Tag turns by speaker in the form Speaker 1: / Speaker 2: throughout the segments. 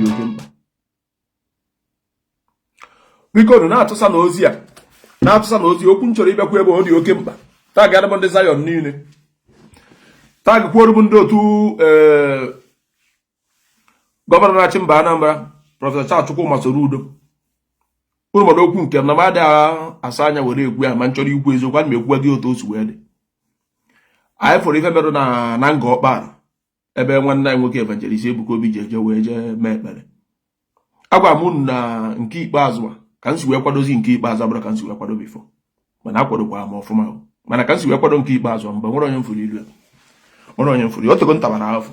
Speaker 1: Ọ dị oke mkpa. Biko nụ, na-atụsa na ozi a, na-atụsa na ozi. Okwu m chọrọ ịbịakwu ebe ọ dị oke mkpa. Tag adịbụ ndị Zion niile, tag kwuoru bụ ndị otu gọvanọ na-achị mba Anambra, Prọfesọ Charles Chukwuma Soludo. Unu mara okwu nke m na m adịghị asa anya were ekwu ya, ma m chọrọ ikwu eziokwu, ana m ekwu gị otu o si wee dị. Anyị fụrụ ife merụ na Nga Ọkpara, ebe nwanne anyị nwoke Evangelist Ebuka Obi ji eje wee jee mee ekpere. Agwara m unu na nke ikpeazụ a ka m si wee kwadozi, nke ikpeazụ abụrụ ka m si wee kwado before, mana akwadokwara m ọfụma. Mana ka m si wee kwado nke ikpeazụ, mgbe nwere onye mfuru ilu ya, nwere onye mfuru ya, otego ntabara afụ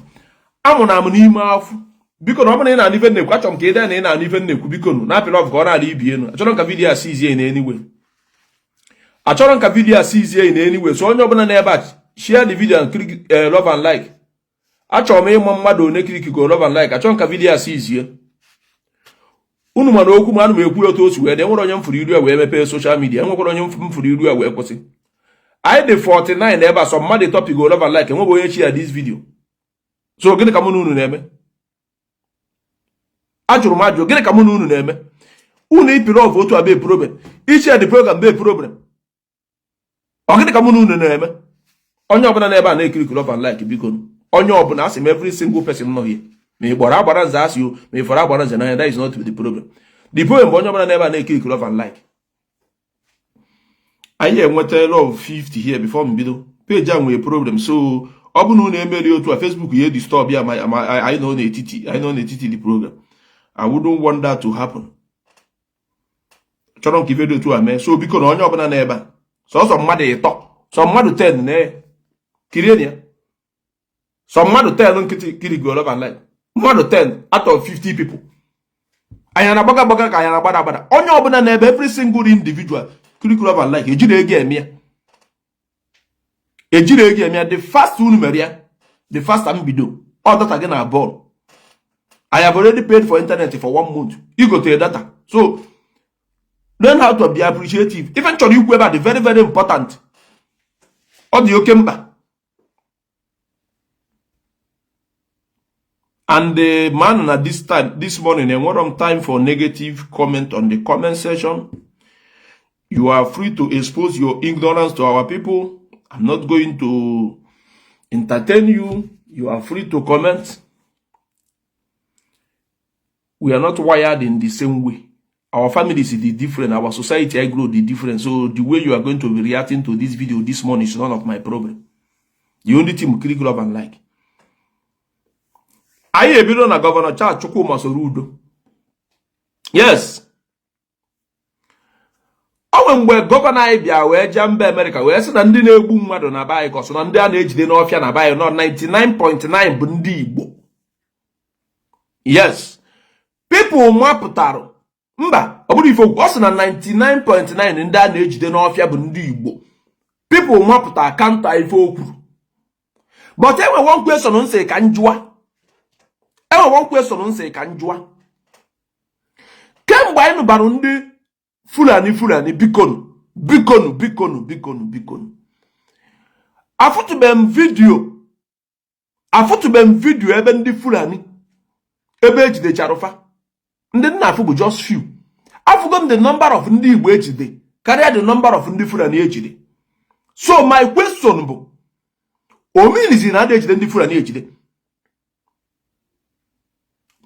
Speaker 1: amụ na amụ n'ime afụ. Biko, na ọ bụrụ na ị na-anụ ife nnekwu, achọrọ m ka ị dee na ị na-anụ ife nnekwu. Biko nụ, na-apịrị ọfụ ka ọ na-ala ibi elu. Achọrọ m ka video a sizie na enigwe, achọrọ m ka video a sizie na enigwe. So onye ọbụla n'ebe a, share the video and click love and like. Achọrọ m ịma mmadụ one click go love and like. Achọrọ m ka video a sizie. Unu mana okwu m, ana m ekwu ya otu o si wee dị. Enwere onye m furu iru ya wee mepee social media, enwekwara onye m furu iru ya wee kwụsị. Anyị dị 49 ebe a, sọ mmadụ topic go love and like, enweghị onye chi ya this video. So gịnị ka mụ na unu na-eme? Ajụrụ m ajụ, gịnị ka mụ na unu na-eme? Unu ịpịrị ọfụ otu a be problem, iche the program be problem. Ọ gịnị ka mụ na unu na-eme? Onye ọbụla n'ebe a na-ekiri, love and like, biko. Onye ọbụla, asị m, every single person nọ here, ma ị gbara agbara nze asị o, ma ị fọrọ agbara nze n'anya, that is not the problem. The problem bụ onye ọbụla n'ebe a na-ekiri, love and like. Anyị enweta love 50 here before m bido. Page a nwere problem, so ọ bụ na unu emeri otu a, Facebook ya disturb ya, ma anyị nọ n'etiti the program. I wouldn't want that to happen. Chọrọ nke ife dị otu a mee. So biko, na onye ọbụla n'ebe a, sọsọ mmadụ ịtọ, sọ mmadụ 10 na kirie ya, sọ mmadụ 10 nkịtị kiri go love and like, mmadụ 10 out of 50 people. Anyị na-agbaga agbaga ka anyị na-agbada agbada. Onye ọbụla n'ebe, every single individual, click love and like. Ejiri ego eme ya, ejiri ego eme ya. The fast unu mere ya, the faster m bido. Ọ data gị na bọọlụ. I have already paid for internet for one month. Igotere data, so learn how to be appreciative. Ife m chọrọ ikwu ebe a dị very very important, ọ dị oke mkpa. And the man na this time, this morning, enwere m time for negative comment on the comment section. You are free to expose your ignorance to our people. I'm not going to entertain you. You are free to comment. We are not wired in the same way. Our families is different, our society I grow the different. So the way you are going to be reacting to this video this morning is none of my problem. The only thing, click love and like. Anyị ebido na Gọvanọ Charles Chukwuma Soludo. Yes, o nwere mgbe gọvanọ anyị bịa wee jee mba Amerịka wee sị na ndị na-egbu mmadụ na be anyị, ka ọsọ na ndị a na-ejide n'ọfịa na be anyị nọ, 99.9 bụ ndị Igbo. Yes, people mapụtara mba, ọ bụrụ ife okwu, ọ sị na 99.9 ndị a na-ejide n'ọfịa bụ ndị Igbo. People mapụta counter ife o kwuru. But enwe one question nsị ka njụa, enwe one question nsị ka njụa. Kemgbe anyị nụbara ndị Fulani, Fulani, bikonu, bikonu, bikonu, bikonu, bikonu, afụtụbe m video, afụtụbe m video ebe ndị Fulani ebe ejidechara ụfa. Ndị nna afụ bụ just few. Afụgo m the number of ndị Igbo ejide karịa the number of ndị Fulani ejide. So my question bụ, omenizi na ada ejide ndị Fulani ejide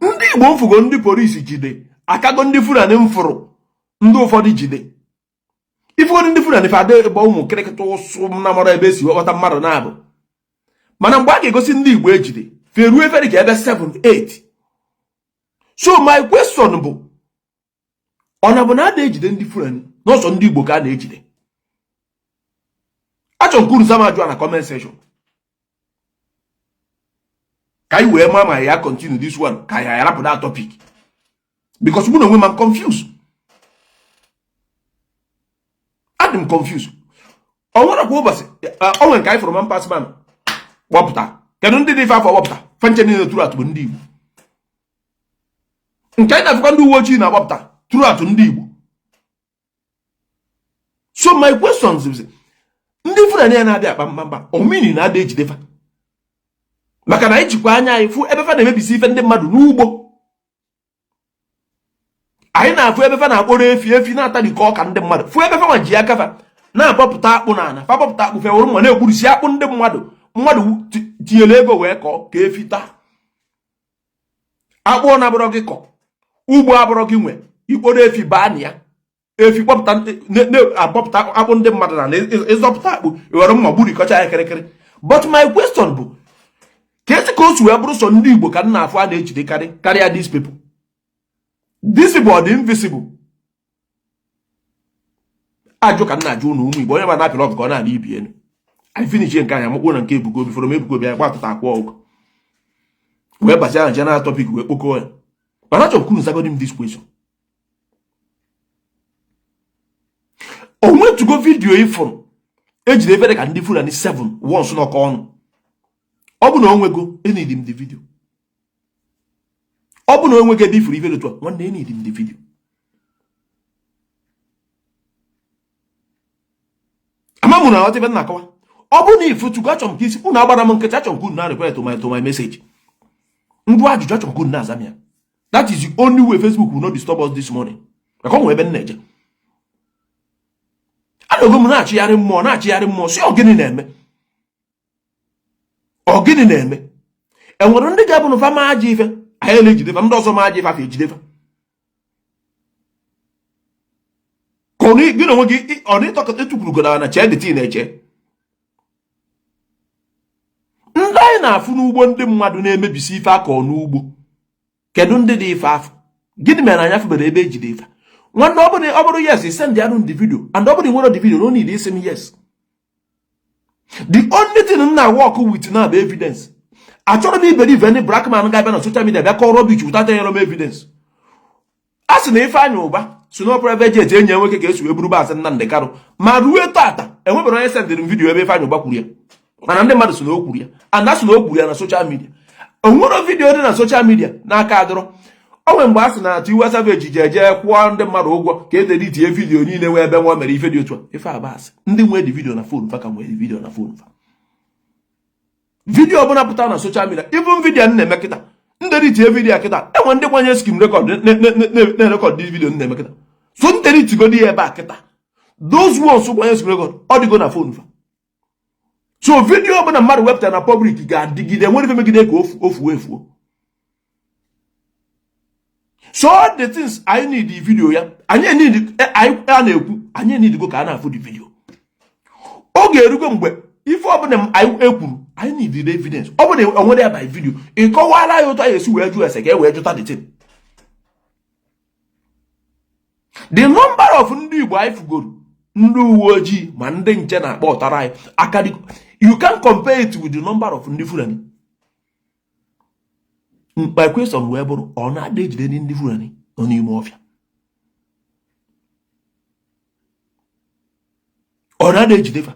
Speaker 1: ndị Igbo? Mfụgo ndị polisi jide akago ndị Fulani m fụrụ ndị ụfọdụ jide. Ifụgodu ndị Fulani fa ada gba ụmụ kịrịkịta ụsụ na mara ebe esi wekpọta mmadụ na-abụ, mana mgbe a ga-egosi ndị Igbo ejide, feruo efere ka ebe 7 8. So my question bụ, ọ na bụ na a na-ejide ndị Fulani n'ọsọ ndị Igbo ka a na-ejide? Achọ nke unu zama ajụ na comment section ka anyị wee maa ma ya continue this one ka ya rapụ that topic, because mụ na onwe m, am confused, adị m confused. Ọ nwere kwa ụbọchị o nwere nke anyị fụrụ man pass man kpọpụta. Kedu ndị dị ife afọ kpọpụta fanche niile tụrụ atụ bụ ndị Igbo? Nke anyị na-afụkwa ndị uwe ojii na-agbapụta tụrụ atụ ndị Igbo. So my questions is, ndị Fulani ya na-abịa akpa mkpamkpa omini na-ada ejidefa, maka na anyị jikwa anya anyị fụ ebe fa na-emebisi ife ndị mmadụ n'ugbo. Anyị na-afụ ebe fa na-akpọrọ efi, efi na-atarikọ ọka ndị mmadụ, fụ ebe fa nwa ji aka fa na-abọpụta akpụ n'ala, fa bọpụta akpụ, fe were mma na-egburisi akpụ ndị mmadụ. Mmadụ tinyere ego wee kọọ ka efi taa akpụ. Ọ na-abụrọ gị kọ ugbo, abụrọ gị nwe, ikporo efi baa na ya, efi kpọpụta, na-abọpụta akpụ ndị mmadụ na ịzọpụta akpụ, were mma gburikọcha ya kịrịkịrị. But my question bụ, ka esi ka o si wee bụrụ sọ ndị Igbo ka m na-afụ a na-ejidekarị karịa these people? These people ọ dị invisible? Ajụ ka m na-ajụ ụnụ, ụmụ Igbo. Onye ma na-apịrị ọbụ ka ọ na-ala ibi elu. Anyị finish nke anyị, amakpuo na nke Ebuka Obi. Fọrọ m Ebuka Obi, anyị gbatụta akwa ọgụ wee bazie na general topic wee kpokọọ ya. Mana achọrọ kwuru nzagodi m this question: o nwetugo video ịfụrụ ejiri ebere ka ndị Fulani 7 once nọkọ ọnụ? Ọ bụ na o nwego, enidi m the video. Ọ bụ na o nwego ebe ifuru ife otu a, nwanne, enidi m the video. Ama mụ na aghọta ife m na-akọwa. Ọ bụ na ifutugo, achọrọ m ka isi unu agbara m nkịtị. Achọrọ m ka unu na-reply to my message. Ngwa ajụjụ, achọrọ m ka unu na-aza m ya. That is the only way Facebook will not disturb us this morning, maka ọ nwere ebe m na-eje. Anọgo m na-achịgharị mmụọ, na-achịgharị mmụọ, si ọ gịnị na-eme, ọ gịnị na-eme? Enwere ndị ga-abụ na fa ma ajọ ife, anyị na-ejide fa, ndị ọzọ ma ajọ ife, afa ejide fa. Ka ọ gị na onwe gị ọ na ịtọkọta etukwurugodo na chee dịtị na-eche. Ndị anyị na-afụ n'ugbo ndị mmadụ na-emebisi ife akọ n'ugbo, kedu ndị dị ife afụ? Gịnị mere anyị afụbere ebe ejide ife? Nwanne, ọ bụrụ yes, send ya the video. And ọ bụrụ nwere the video, no need isi m yes. The only thing m na work with now bụ evidence. Achọrọ m ibelieve any black man ga-abịa na social media bịa kọọ rubbish without enyere m evidence. A sị na Ifeanyị Ụba si na private jet enyi ya nwoke ka esi wee buru Maazị Nnamdi Kanu, ma ruo tata enwebere onye sendịrị m video ebe Ifeanyị Ụba kwuru ya. Mana ndị mmadụ si na o kwuru ya, and a sị na o kwuru ya na social media. Onwere video dị na social media n'aka adịrọ. O nwere mgbe a sị na Tiwa Savage ji eje kwụọ ndị mmadụ ụgwọ ka e deletie video niile nwee ebe nwa mere ife dị otu a. Ife abasị ndị nwee dị video na phone fa ka nwee dị video na phone fa. Video ọbụla pụtara na social media, even video m na-eme kịta, m deletie video kịta, enwe ndị gbanye screen record na-erecord dị video m na-eme kịta. So m deletigodi ya ebe a kịta, those ones gbanye screen record, ọ dịgo na phone fa. So video ọbụla mmadụ wepụtara na public ga-adịgide, nwere ife megide ka o fuo efuo. So all the things anyị need video ya, anyị need, anyị a na-ekwu, anyị need go ka a na-afụ the video. Oge erugo mgbe ife ọbụla anyị ekwuru, anyị need the evidence. Ọ bụrụ na enwere ya by video, ị kọwara ya otu anyị esi wee jụ ese ka e wee jụta the thing. The number of ndị Igbo anyị fugoro ndị uwe ojii ma ndị nche na-akpọ ụtara anyị aka, you can compare it with the number of ndị Fulani. My question wee bụrụ, ọ na-ada ejide ndị Fulani nọ n'ime ọfịa? Ọ na-ada ejide fa?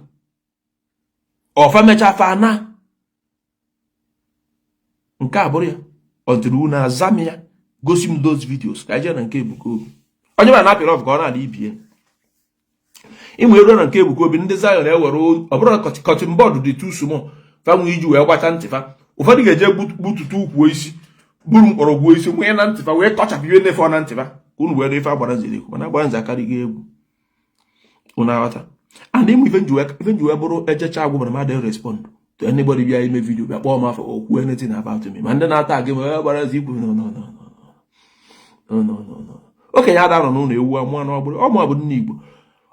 Speaker 1: Ọfa mechaa fa na nke a bụrụ ya until unu aza m ya, gosi m those videos, ka anyị jee na nke Ebuka Obi. Onye ma na-apịrị ọf ka ọ na-ala ibie ịmụ eruo na nke Ebuka Obi. Ndị Zion ewere ọ bụrụ cotton bud dị too small fa nwee iji wee gbacha ntị fa. Ụfọdụ ga-eje gbututu ukwu isi, buru mkpọrọgwụ isi nwee na ntị fa, wee tọchapụ ihe na-efe na ntị fa, ka unu wee ife agbara nze ekwu. Mana agbara nze akarịghị egwu, unu aghọta. And ịmụ ife nji wee bụrụ ejecha agwụ mara mmadụ respond to anybody bịa ime video, bịa kpọọ m afọ, okwu anything about me, ma ndị na-ata gị ma agbara nze ikwu. No, no, no, no, no, no, no. Okenye ada nọ n'ụlọ ewu amụọ n'ọgbụrụ ọmụ bụ nne Igbo.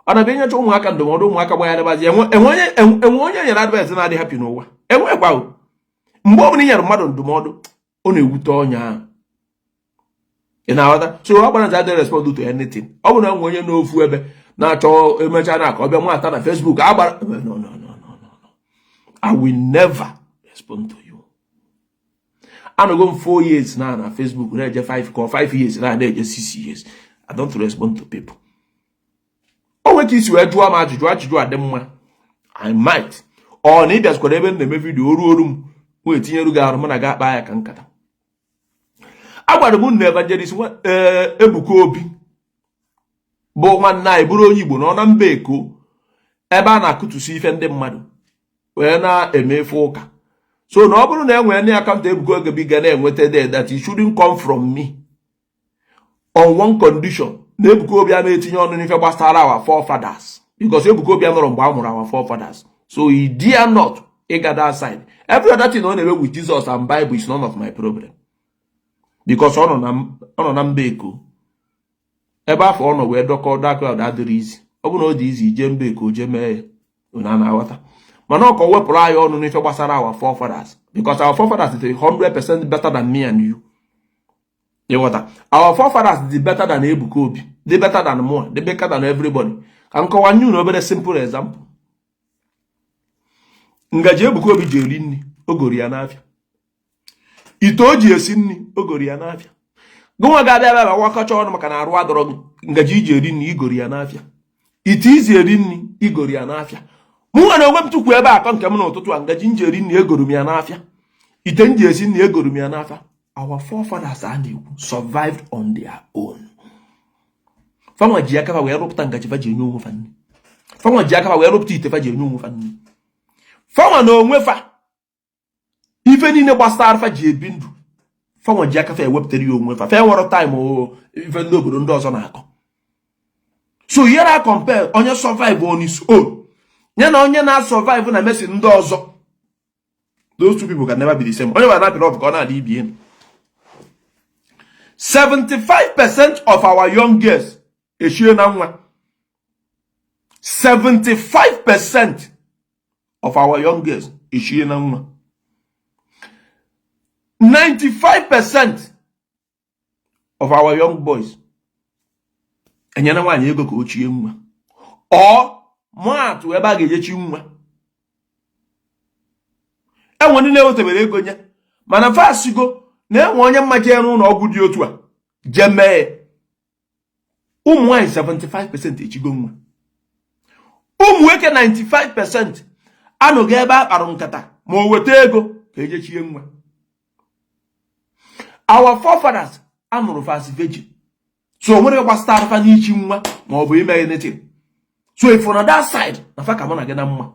Speaker 1: Ọ na-abịa enyecha ụmụaka ndụmọdụ, ụmụaka gbagharịbazi. Enwe onye nyere advice na-adị happy n'ụwa? Enwekwa. Mgbe ọ bụla i nyere mmadụ ndụmọdụ, ọ na-ewute ọnya ahụ, ị na-aghọta? So agbara nze adịghị respond to anything. Ọ bụrụ na enwe onye n'ofu ebe na-achọ emecha na ka ọ bịa nwata na Facebook agbara, no, no, no, no, no, I will never respond to you. Anọgo m 4 years na Facebook, na-eje 5 ka 5 years na na-eje 6 years. I don't respond to people. O nwere ka isi wee jụọ m ajụjụ, ajụjụ a dị mma, I might. Ọ na ịbịazikwara ebe m na-eme video, oru oru m wee tinyeru gị arụ, mụ na gị akpa ya ka nkata. Agwara m na evangelist Ebuka Obi bụ nwanne anyị, bụrụ onye Igbo, nọ na mba Eko ebe a na-akụtusi ife ndị mmadụ wee na-eme ife ụka. So na ọ bụrụ na e nwere ndị account Ebuka Obi ga na-enweta there, that it shouldn't come from me. On one condition, na Ebuka Obi a na-etinye ọnụ n'ife gbasara our forefathers, because Ebuka Obi anọrọ mgbe a mụrụ our forefathers, so he dare not ịga that side. Every other thing ọ na-eme with Jesus and Bible is none of my problem, because ọ nọ na mba eko ebe afọ ọ nọ wee dọkọ dark cloud adịrị izi. Ọ bụ na ọ dị izi ije mba eko jee mee ya, unu a na-aghọta? Mana ọ ka o wepụrụ anyị ọnụ n'ife gbasara our forefathers, because our forefathers is 100% better than me and you. Ịghọta? Our forefathers dị better than Ebuka Obi, dị better than mụ, dị better than everybody. Ka m kọwa nye unu obere simple example. Ngaji Ebuka Obi ji eri nri, o goro ya n'afịa. Ite o ji esi nri, o goro ya n'afịa. Gụnwa ga-abịa bịa wakọcha ọnụ maka na arụ adọrọ gị. Ngaji iji eri nri, igoro ya n'afịa. Ite izi eri nri, igoro ya n'afịa. Mụ nwa na onwe m tukwu ebe akọ nke m n'ụtụtụ a, ngaji nji eri nri, egoro m ya n'afịa. Ite nji esi nri, egoro m ya n'afịa. Our forefathers a na-ekwu survived on their own. Fanwa ji aka fa wee rụpụta ngaji fa ji enye onwe fa nri. Fanwa ji aka fa wee rụpụta ite fa ji enye onwe fa nri. Fanwa na onwe fa, ife niile gbasara fa ji ebi ndụ, fanwa ji aka fa ewepụtara ya onwe fa. Fa enwere time o ife ndị obodo ndị ọzọ na-akọ. So ihe na compare onye survive on his own ya na onye na-survive na mercy ndị ọzọ, those two people can never be the same. Onye ma na-apịrị ọfụ ka ọ na-adị ibie. 75% of our young girls echie na nwa. 75% of our young girls echie na nwa. 95% of our young boys enyere nwaanyị ego ka o chie nwa, ọ mụatụ ebe a ga-ejechi nwa. Enwe ndị na-ewetebere ego nye, mana fasigo na-enwe onye mma jee n'ụlọ ọgwụ dị otu a jee mee. Ụmụ nwaanyị 75% echigo nwa. Ụmụ nwoke 95% anọghị ebe a kparụ nkata ma o weta ego ka ejechie nwa. Our forefathers anụrụ fa as virgin, so o nwere gbasara fa n'ichi nwa ma ọ bụ ime anything. So if na that side na fa ka mụ na gị na mma.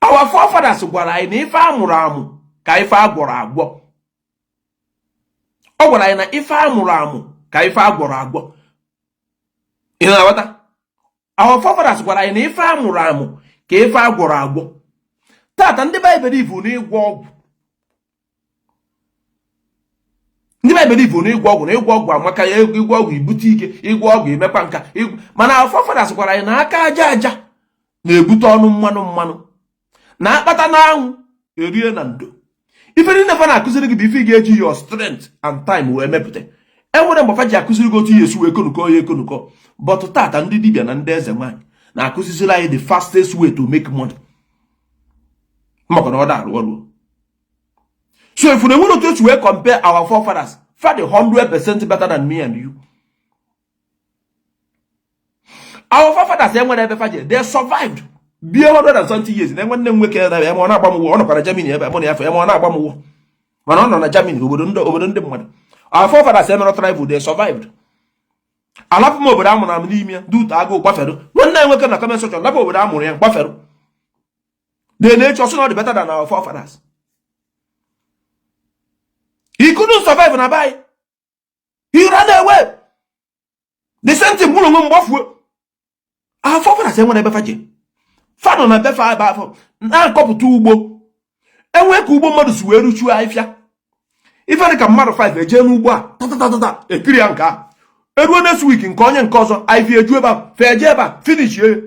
Speaker 1: Our forefathers gwara anyị na ife amụrụ amụ ka ife agwọrọ agwọ. Ọ gwara anyị na ife amụrụ amụ ka ife agwọrọ agwọ. Ị na-aghọta? Our forefathers gwara anyị na ife amụrụ amụ ka ife agwọrọ agwọ. Tata ndị Baịbụl ivu na ịgwọ ọgwụ, ndị Baịbụl ivu na ịgwọ ọgwụ, na ịgwọ ọgwụ amaka ya. Ịgwọ ọgwụ ibute ike, ịgwọ ọgwụ imekwa nka. Mana our forefathers gwara anyị na aka aja aja na-ebute ọnụ mmanụ mmanụ, na akpata na anwụ erie na ndo. Ife niile fa na-akụziri gị bụ ife ị ga-eji your strength and time wee mepụta. Enwere mgbe fa ji akụziri gị otu ya esi wee konukọ ya ekonukọ. But tata ndị dibịa na ndị eze nwaanyị na-akụziziri anyị the fastest way to make money, maka na ọ da arụ ọrụ. So if na enwere otu esi wee compare our forefathers, fa dị 100% better than me and you. Our forefathers enwere ebe fa je, they survived bie 120 years. Na nwanne m nwoke na ya ma ọ na-agba m ụgwọ, ọ nọkwara Germany ebe mụ na ya fọ ya ma ọ na-agba m ụgwọ, mana ọ nọ na Germany, obodo ndị mmadụ. Our forefathers emere travel, they survived. Alapụ m obodo a mụrụ m n'ime ya dị ụtọ agụụ gbafere. Nwanne ya nwoke na comment section lapụ obodo a mụrụ ya gbafere. The nature ọsọ na ọ dị better than our forefathers. He couldn't survive na be. He ran away. The same thing mụrụ onwe m gbafuo. Our forefathers enwere ebe fa je. Fa nọ na befa ebe afọ na-akọpụta ugbo. Enwee ka ugbo mmadụ si wee ruchuo ahịfịa, ife dị ka mmadụ 5 ejee n'ugbo a tatatata ekiri ya. Nke a eruo next week, nke onye nke ọzọ ahịfịa eju ebe a, fe eje ebe a finish ye.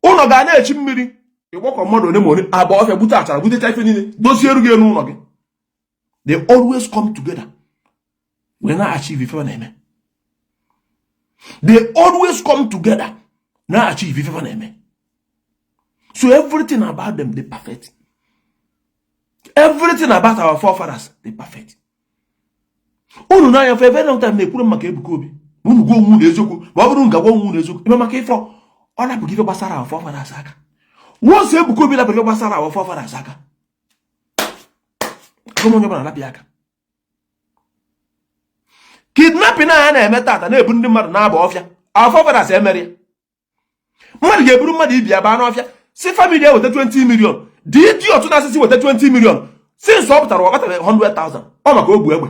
Speaker 1: Ụlọ ga na-echi mmiri, ịgbakọ mmadụ one ma one agba ọfịa, gbute achara, gbutecha ife niile, dozie eru gị elu ụlọ gị. They always come together wee na-achieve ife na-eme. They always come together na-achieve ife na-eme. So everything about them dey perfect. Everything about our forefathers dey perfect. Unu n'anya for a very long time na-ekwuru maka Ebuka Obi. Unu gwa onwe unu eziokwu, ma ọ bụrụ nga gwa onwe unu eziokwu ime maka ife ọ napụghị ife gbasara our forefathers aka. Once Ebuka Obi napụrụ ife gbasara our forefathers aka, agụm onye ọbụla napụ ya aka. Kidnapping a na-eme tata, na-ebu ndị mmadụ na-aba ọfịa, our forefathers emere ya. Mmadụ ga-eburu mmadụ ibi ya baa n'ọfịa, si family eweta 20 million. Dị idiot na-asịsị weta 20 million, since ọ pụtara ọ kpatabeghị 100,000. Ọ maka ogbu egbe.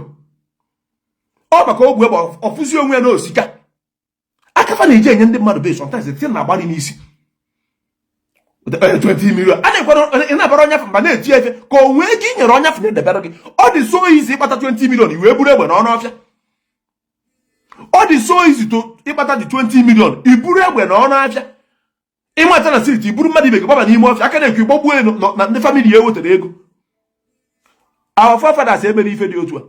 Speaker 1: Ọ maka ogbu egbe ọfụzi onwe ya na osika akafa na-eji enye ndị mmadụ base. Sometimes the na-agbari n'isi 20 million a na-ekwere ị na-abara onye afọ mba na-eti efe ka o nwee ego i nyere onye afọ na-edebere gị. Ọ dị so easy ịkpata 20 million i wee buru egbe n'ọnụ ọfịa. Ọ dị so easy to ịkpata dị 20 million i buru egbe n'ọnụ afịa, ịmata na street, iburu mmadụ ibe gị gbaba n'ime ọfịa, aka na-ekwu ịgbagbuo elu na ndị family ya ewetara ego. Our forefathers emere ife dị otu a,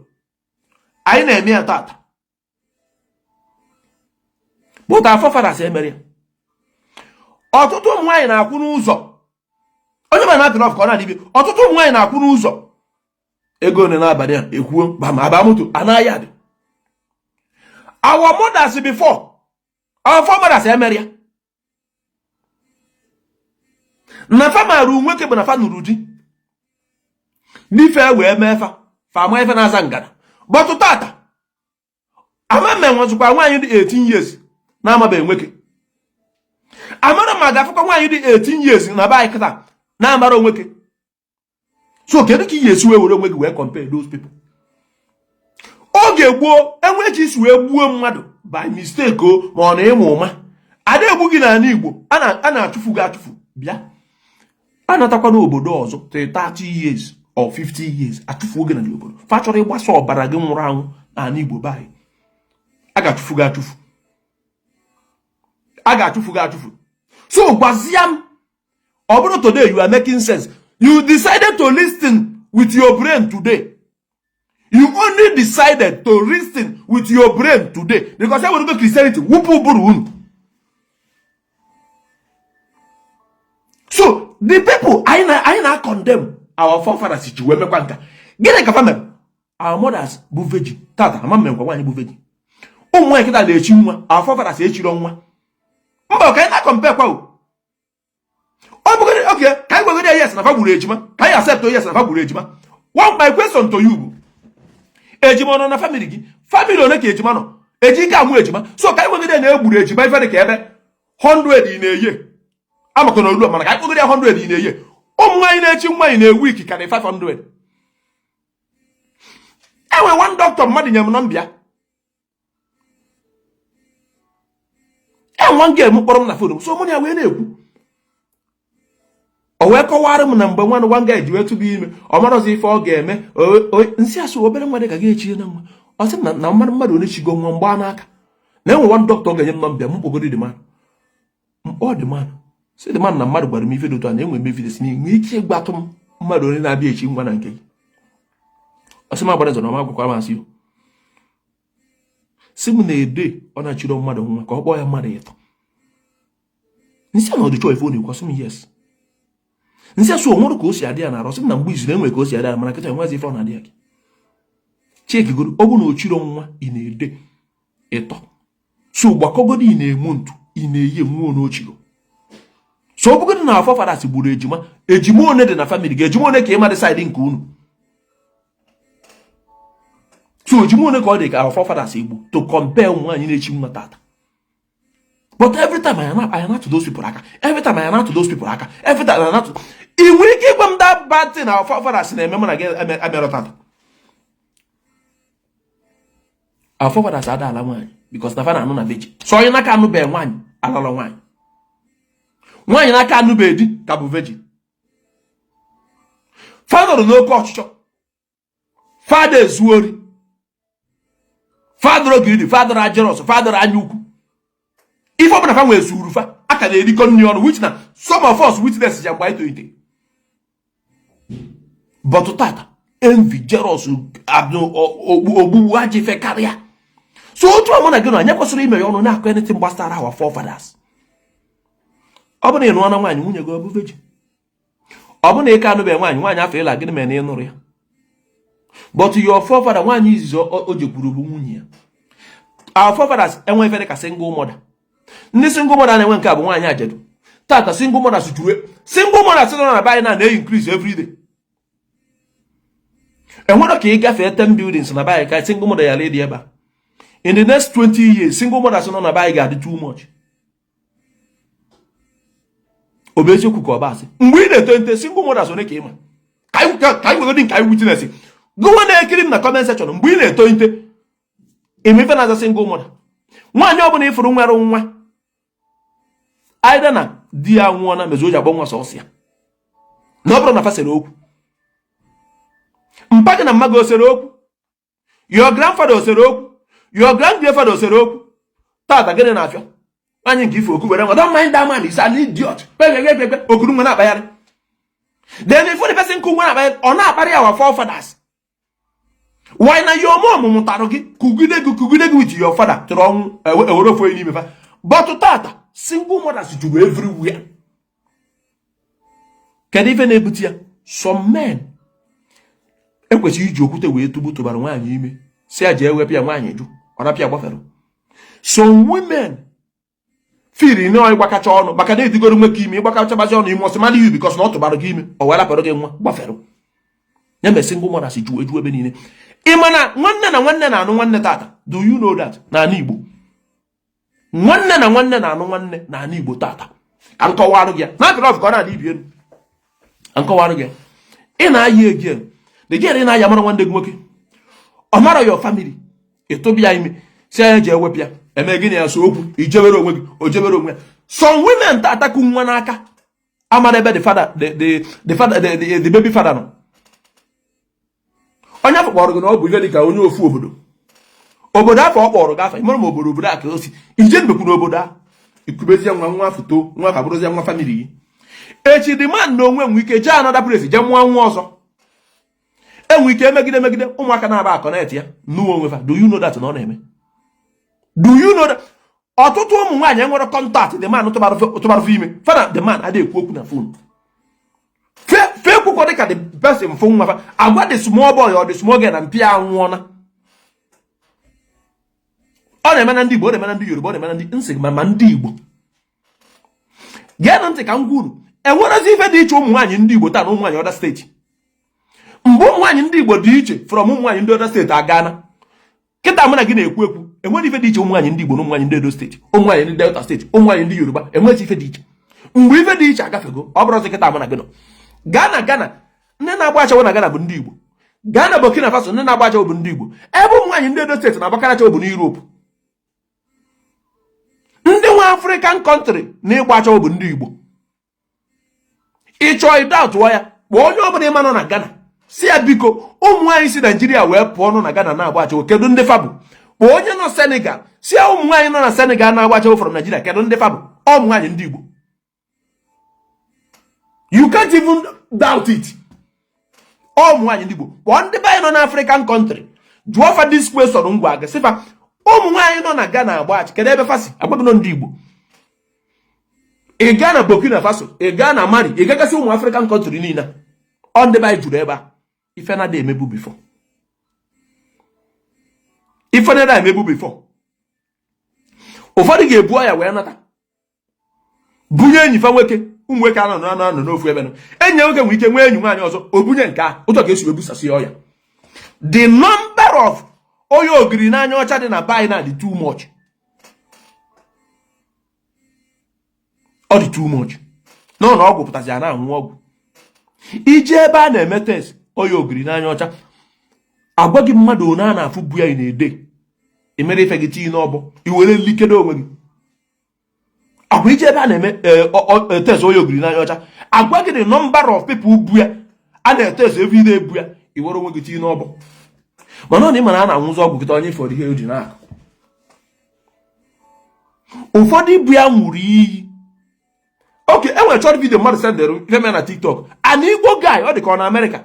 Speaker 1: anyị na-eme ya tata, but our forefathers emere ya. Ọtụtụ ụmụ nwaanyị na-akwụ n'ụzọ, onye ma na-apịrị ọf ka ọ na-adịbe. Ọtụtụ ụmụ nwaanyị na-akwụ n'ụzọ, ego one n'abalị a ekwuo ba ma aba moto anaghị adị. Our mothers before, our foremothers emere ya na fa maara nwoke bụ na fa nụrụ di n'ife wee mee fa fa ama ife na-aza ngana. But tata ama m enwezikwa nwaanyị dị 18 years na-amabeghị nwoke. Amara ma ga-afụkwa nwaanyị dị 18 years na be anyị kịta na-amara nwoke. So kedu ka ị ga-esi wee were onwe gị wee compare those people? Oge gboo, enwe ji isi wee gbuo mmadụ by mistake o, ma ọ na ịma ụma ada egbu gị n'ala Igbo, a na-achụfu gị achụfu, bịa anatakwa n'obodo ọzọ till 30 years or 50 years, achụfuo gị na obodo fa chọrọ ịgbasa ọbara gị nwụrụ anwụ n'ala Igbo be anyị. A ga-achụfu gị achụfu, a ga-achụfu gị achụfu. So gwazie m, ọ bụrụ today you are making sense, you decided to listen with your brain today, you only decided to listen with your brain today because e werego Christianity wụpụ ụbụrụ unu. So the people anyị na condemn our forefathers ji wee mekwa nka, gịnị ka fa mere? Our mothers bụ virgin. Tata ama mmekwa nwaanyị bụ virgin. Ụmụ nwaanyị kịta na-echi nwa, our forefathers echiro nwa. Mba, ka anyị na-compare kwa o. Ọ bụgodị okay, ka anyị gwagodi yes na fa gburu ejima, ka anyị accept yes na fa gburu ejima. One, my question to you bụ, ejima ọ nọ na family gị? Family one ka ejima nọ? Eji ike amụ ejima. So ka anyị gwagodi na egburu ejima ife dị ka ebe 100 ị na-eye amakọ na olu, mana ka anyị gwagodi 100 ị na-eye, ụmụ nwaanyị na-echi nwaanyị na week karị 500. Enwe one doctor mmadụ nye m nọmba ya, enwe nga m kpọrọ m na phone m, so mụ na ya wee na-ekwu, o wee kọwara m na mgbe nwa nwa nga eji wee tụba ime, ọ marọzi ife ọ ga-eme. Nsị asị obere nwa dị ka ga-echie na nwa, ọ sị na na mmadụ mmadụ onye chigo nwa mgba n'aka na enwe one doctor ga-enye m nọmba m kpọgoro the man. Mkpọ the man, sị the man na mmadụ gwara m ife dị otu a, na enwe m evidence, na enwe ike ịgbatụ m mmadụ onye na-abịa echi nwa na nke gị. Ọ sị m agbara nzọ na ọma gwakwara m asị sị m na ede ọ na-achịrọ mmadụ nwa ka ọ kpọọ ya mmadụ ịtọ. Nsị na ọdịchọ ife ọ na-ekwu, sị m yes. Nsị asụ onwere ka o si adị ya na arụ, sị m na mgbe izu na-enwe ka o si adị ya, mana kịta enwezi ife ọ na-adị ya gị. Chekigoro, ọ bụ na ochiro nwa ị na-ede ịtọ, so gbakọgodo ị na-emu ntu ị na-eyi nwa n'ochiro. So ọ bụgodị na forefathers gburu ejima, ejima one dị na family gị? Ejima one ka ịma dị side nke unu? So ejima one ka ọ dị ka our forefathers egbu to compare ụmụ nwaanyị na-echi nwa tata? But every time anyị na-atụ those people aka, every time anyị na-atụ those people aka, every time anyị na-atụ. Ị nwere ike ịgwa m that bad thing our forefathers na-eme mụ na gị emerọ tata? Our forefathers ada ala nwaanyị because na fa na-anụ na virgin. So onye n'aka anụbeghị nwaanyị alala nwaanyị, nwaanyị n'aka anụbeghị di ka bụ virgin. Fa nọrọ n'oke ọchịchọ, fa ada ezu ori, fa adịrọ greedy, fa adịrọ jealous, fa adịrọ anya ukwu. Ife ọbụla fa nwee zuru fa, aka na-erikọ nri ọnụ, which na some of us witness ya mgbe anyị tolite. But tata, envy, jealous, ogbugbu, ajọ ife karịa. So otu a mụ na gị nọ, anyị kwesịrị ime ya ọnụ na-akọ anything gbasara our forefathers. Ọ bụrụ na ị nụọ na nwaanyị, nwunye gị ọ bụ virgin? Ọ bụ na ị ka anụbeghị nwaanyị, nwaanyị afọ ịla, gịnị mere na ị nụrụ ya? But your forefather, nwaanyị izizi o jekwuru bụ nwunye ya. Our forefathers enwe ife dị ka single mother. Ndị single mother na-enwe nke a bụ nwaanyị ajadu. Tata single mothers juru, single mothers nọ na be anyị na na-increase every day. Enwere ka ị gafee 10 buildings na be anyị ka single mother ya dị ebe a. In the next 20 years, single mothers nọ na be anyị ga-adị too much. Ọ bụ eziokwu ka ọ bụ asị? Mgbe ị na-eto nte, single mothers one ka ị ma? Ka anyị nwegodi nke anyị witness. Gụnwa na-ekiri m na comment section, mgbe ị na-eto nte, Ime ife na-aza single mother, nwaanyị ọbụla ịfụrụ nwere nwa, either na di ya nwụọ na mezu o ji agba nwa sọsọ ya, na ọ bụrụ na fa sere okwu, mpa gị na mma gị o sere okwu, your grandfather o sere okwu, your grand grandfather o sere okwu. Tata gịnị na-afịọ anyị nke ife okwu were nwa? Don't mind that man, is an idiot. Kpekpekpekpe okuru nwa na-akpagharị. Then if the person kụ nwa na-akpagharị, ọ na-akparị our forefathers. Why na your mom mụtara gị, kugide gị, kugide gị with your father tụrụ ọnwụ, ewere ofu onye n'ime fa. But tata single mothers juru everywhere. Kedu ife na-ebute ya? Some men ekwesịghị iji okwute wee tugbu tụbara nwaanyị ime, si ya jee wepụ ya, nwaanyị jụ, ọ rapịa gbafere. Some women firi na ịgbakacha ọnụ maka na edigoro nwoke ime, ịgbakachabazi ọnụ ime ọsị mara you because na ọ tụbara gị ime, ọ wee rapụrụ gị nwa gbafere ya. Mere single mothers ju eju ebe niile. Ị ma na nwanne na nwanne na-anụ nwanne tata? Do you know that n'ala Igbo, nwanne na nwanne na-anụ nwanne n'ala Igbo tata? Ka m kọwarụ gị ya na apịrị ka ọ na-adị ibi elu. Ka m kọwarụ gị ya, ị na-ayị again, the girl ị na-aya mara nwanne gị nwoke, ọ mara your family. Ịtụbịa ya ime, si ya jee wepụ ya, eme gịnị ya? So okwu ijebere onwe gị, o jebere onwe ya. Some women tataku nwa n'aka amara ebe the father, the father, the baby father nọ. Onye afọ kpọrọ gị na ọ bụ ife dịka onye ofu obodo, obodo afọ ọ kpọrọ gị afa, ịmara ma obodo, obodo a ka o si ije ndekwu n'obodo a, ikubezie nwa, nwa afọ too, nwa afọ abụrụzie nwa family gị. Echi the man na onwe nwe ike jee another place, jee mụọ nwa ọzọ, enwe ike emegide emegide ụmụaka na-aba akọnet ya nụwa onwe fa. Do you know that na ọ na-eme? Do you know that ọtụtụ ụmụ nwaanyị enwere contact the man tụbara ime fana? The man adịghị ekwu okwu na phone, fe ekwukwo dịka the person fụ nwa fa, agwa the small boy or the small girl na mpịa anwụọna. Ọ na-eme na ndị Igbo, ọ na-eme na ndị Yoruba, ọ na-eme na ndị nsị ma ndị Igbo. Geenụ ntị ka m gwa unu, enwerezi ife dị iche ụmụ nwaanyị ndị Igbo taa na ụmụ nwaanyị other state. Mgbe ụmụ nwaanyị ndị Igbo dị iche from ụmụ nwaanyị ndị other state agana. Kịta mụ na gị na-ekwu ekwu, enwere ife dị iche ụmụ nwaanyị ndị Igbo na ụmụ nwaanyị ndị Edo State, ụmụ nwaanyị ndị Delta State, ụmụ nwaanyị ndị Yoruba? Enweghị ife dị iche. Mgbe ife dị iche agafego. Ọ bụrụzi kịta mụ na gị nọ. Gaa na Ghana, ndị na-agba achawo na Ghana bụ ndị Igbo. Gaa na Burkina Faso, ndị na-agba achawo bụ ndị Igbo. Ebe ụmụ nwaanyị ndị Edo State na-agbakarị achawo bụ n'Europe. Ndị nwe African country na-ịgba achawo bụ ndị Igbo. Ị chọọ ịda tụọ ya, kpọọ onye ọbụla ịma nọ na Ghana, si ya, biko, ụmụ nwaanyị si Naijiria wee pụọ nọ na Ghana na-agba achawo, kedu ndị fa bụ? Kpọọ onye nọ Senegal, si ya, ụmụ nwaanyị nọ na Senegal na-agba achawo from Nigeria, kedu ndị fa bụ? Ụmụ nwaanyị ndị Igbo. You can't even doubt it. Ụmụ nwaanyị ndị Igbo. Kpọọ ndị be anyị nọ na African country, jụọ fa this question ngwa aga, sị fa, ụmụ nwaanyị nọ na Ghana agba achị, kedu ebe fa si agbabino? Ndị Igbo. Ị gaa na Burkina Faso, ị gaa na Mali, ị gagasị ụmụ African country niile, ọ ndị be anyị juru ebe a. Ife na emebu before, ife na emebu before, ụfọdụ ga-ebu ọya wee nata bunye enyi fa nwoke. Ụmụ nwoke anọ anọ anọ n'ofu ebe nọ, enyi ya nwoke nwere ike nwee enyi nwaanyị ọzọ, o bunye nke a. Ụtọ ka esi wee busasị ọya. The number of onye ogiri n'anya ọcha dị na be anyị na dị too much. Ọ dị too much nọ na ọgwụ pụtazi a na-anwụ ọgwụ. Ije ebe a na-eme test onye ogiri n'anya ọcha, agwa gị mmadụ one a na-afụ bu ya ị na-ede emere ife gị tinye n'ọbọ, i were likedo onwe gị agwa. Ije ebe a na-eme test onye ogiri n'anya ọcha, agwa gị the number of people bu ya a na-etest everyday ebu ya, i were onwe gị tinye n'ọbọ. Mana ọ na ịma na a na-anwụzi ọgwụ kịta, onye fọrọ ihe o ji na-akụ. Ụfọdụ ibu ya nwụrụ iyi oke. Enwere short video mmadụ sendere ife mere na TikTok. An Igbo guy, ọ dị ka ọ na Amerịka,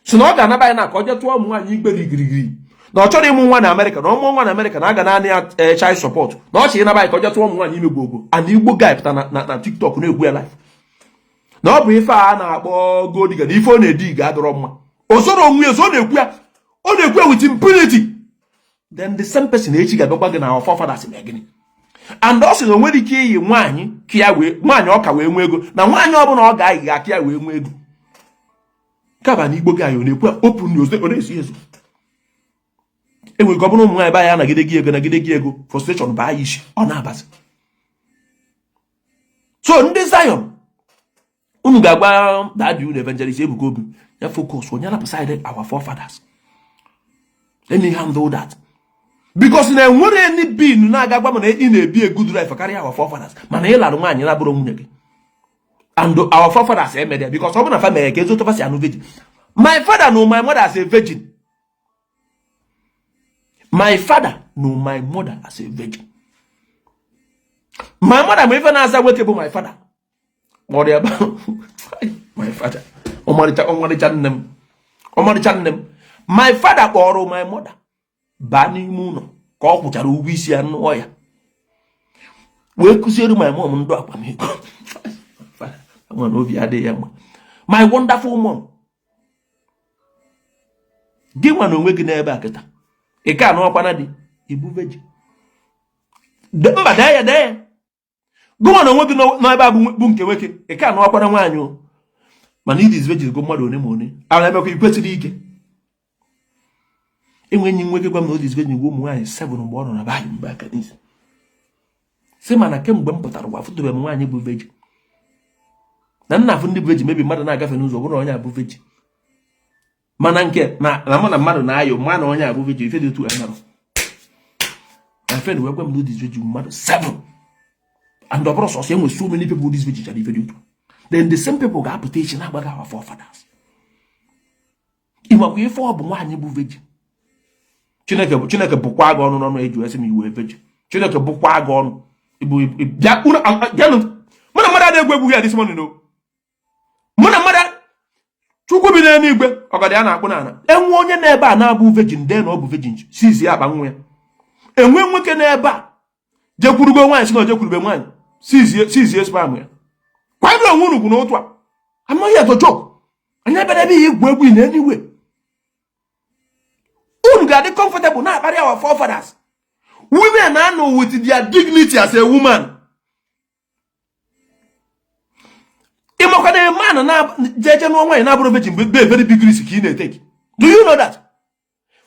Speaker 1: si na ọ ga-anaba ya na ka ọ jee tụọ ụmụ nwaanyị igbe dị girigiri, na ọ chọrọ ịmụ nwa na Amerịka, na ọ mụọ nwa na Amerịka na aga naanị ya child support, na ọ chọrọ ịnaba ya ka ọ jee tụọ ụmụ nwaanyị ime gwogwo. An Igbo guy pụta na TikTok na-egwu ya live na ọ bụ ife a na-akpọ gold digger, na ife ọ na-edi ga-adọrọ mma. O soro onwe ya so ọ na-ekwu ya, ọ na-ekwu ya with impunity. Then the same person echi ga-abịakwa gị na our forefathers mee gịnị? And ọ sị na o nwere ike iyi nwaanyị ka ya wee nwaanyị ọka wee nwee ego, na nwaanyị ọbụla ọ ga-ayị ga-aka ya wee nwee ego. Kaba na Igbo gị anyị, ọ na-ekwu open news, ọ na-esi ezo. Enwere ka ọ bụrụ ụmụ nwaanyị be anyị anagide gị ego, nagide gị ego, frustration baa ya isi, ọ na-abazi. So ndị Zion, unu ga-agwa daddy unu, Evangelist Ebuka Obi, ya focus onye rapụ side our forefathers. Let me handle that. Because na enwere any being na-aga gwa m na ị na-ebi a good life karịa our forefathers, mana ị larụ nwaanyị na-abụrụ nwunye gị. And our forefathers emere ya, because ọ bụ na fa mere ka ezotofa si anụ virgin. My father know my mother as a virgin. My father know my mother as a virgin. My mother ma ife na-aza nwoke bụ my father kpọrọ ya my father. Ọmarịcha, ọmarịcha nne m, ọmarịcha nne m. My father kpọrọ my mother baa n'ime ụlọ ka ọ kwụchara ụgwọ isi ya, nụọ ya, wee kụziere my mom ndụ akwamiko. Nwere obi adịghị ya mma. My wonderful mom. Gị nwa na onwe gị n'ebe a kịta, ị ka anụọkwana di, ibu virgin. Mba, dee ya, dee ya. Gị nwa na onwe gị n'ebe a bụ nke nwoke, ị ka anụọkwana nwaanyị o, mana ịdị virgin go mmadụ one ma one ala emekwa ikwesịrị ike enwe. Enyi nwoke gwa m na o disvirgin gwa ụmụ nwaanyị 7 mgbe ọ nọ na be anyị mgbe aka n'isi si, mana kemgbe m pụtara gwa fụtụbe m nwaanyị bụ virgin na nna afụ ndị bụ virgin. Mebi mmadụ na-agafe n'ụzọ, bụrụ na onye abụ virgin, mana nke na mụ na mmadụ na-ayọ mma na onye abụ virgin, ife dị otu a nara. My friend wee gwa m na o disvirgin mmadụ 7, and ọ bụrụ sọsọ enwe, so many people disvirgin chara ife dị otu. Then the same people ga-apụta echi na-agbaga our forefathers. Ịmakwa ife ọ bụ nwaanyị bụ virgin? Chineke bụ, Chineke bụkwa gị ọnụ n'ọnụ eji esi m iwe virgin. Chineke bụkwa gị ọnụ. Bịa bịanụ, mụ na mmadụ adịghị egwu egwu ya this morning o. Mụ na mmadụ, Chukwu bi n'eluigwe, ọgọdọ ya na-akpụ n'ala. Enwe onye n'ebe a na-abụ virgin, dee na ọ bụ virgin, sizi akpa nwa ya. Enwe nwoke n'ebe a jekwurugo nwaanyị, si na o jekwurube nwaanyị, sizie sperm ya. Kwanyere onwe unu ugwu n'otu a. I'm not here to joke. Anyị abịara ebe ihe egwu egwu in anyway. Unu ga-adị comfortable na-akparị our forefathers. Women na-anọ with their dignity as a woman. Ịmakwa na man na jeje nụọ nwaanyị na-abụrụ virgin bụ a very big risk ka ị na-etake. Do you know that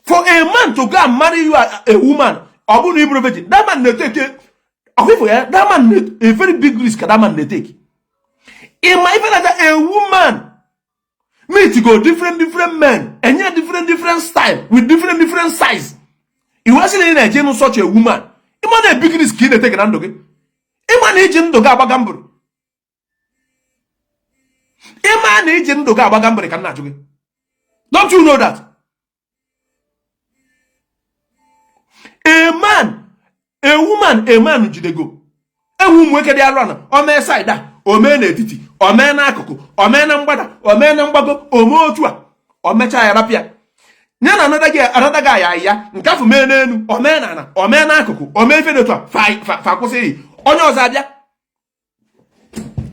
Speaker 1: for a man to go and marry you, a woman, ọ bụrụ na ị bụrụ virgin, that man na-etake ọfịfụ ya, that man a very big risk ka that man na-etake. Ịma ife na a woman meet go different different men, enye different different style with different different size, iwe sị na ị na-eje nụ such a woman? Ịma na big risk ka ị na-etake na ndụ gị? Ịma na iji ndụ gị agbaga mbụrụ? Ịma na iji ndụ gị agbaga mbụrụ ka m na-ajụ gị? Don't you know that a man, a woman, a man jidego enwe ụmụ nwoke dị arụ ana, o mee side a, o mee n'etiti, o mee n'akụkụ, o mee na mgbada, o mee na mgbago, o mee otu a, o mechaa ya rapịa ya na another guy ya ya nke afọ mee n'elu, o mee n'ala, o mee n'akụkụ, o mee ife dị otu a, fa kwụsịghị, onye ọzọ abịa.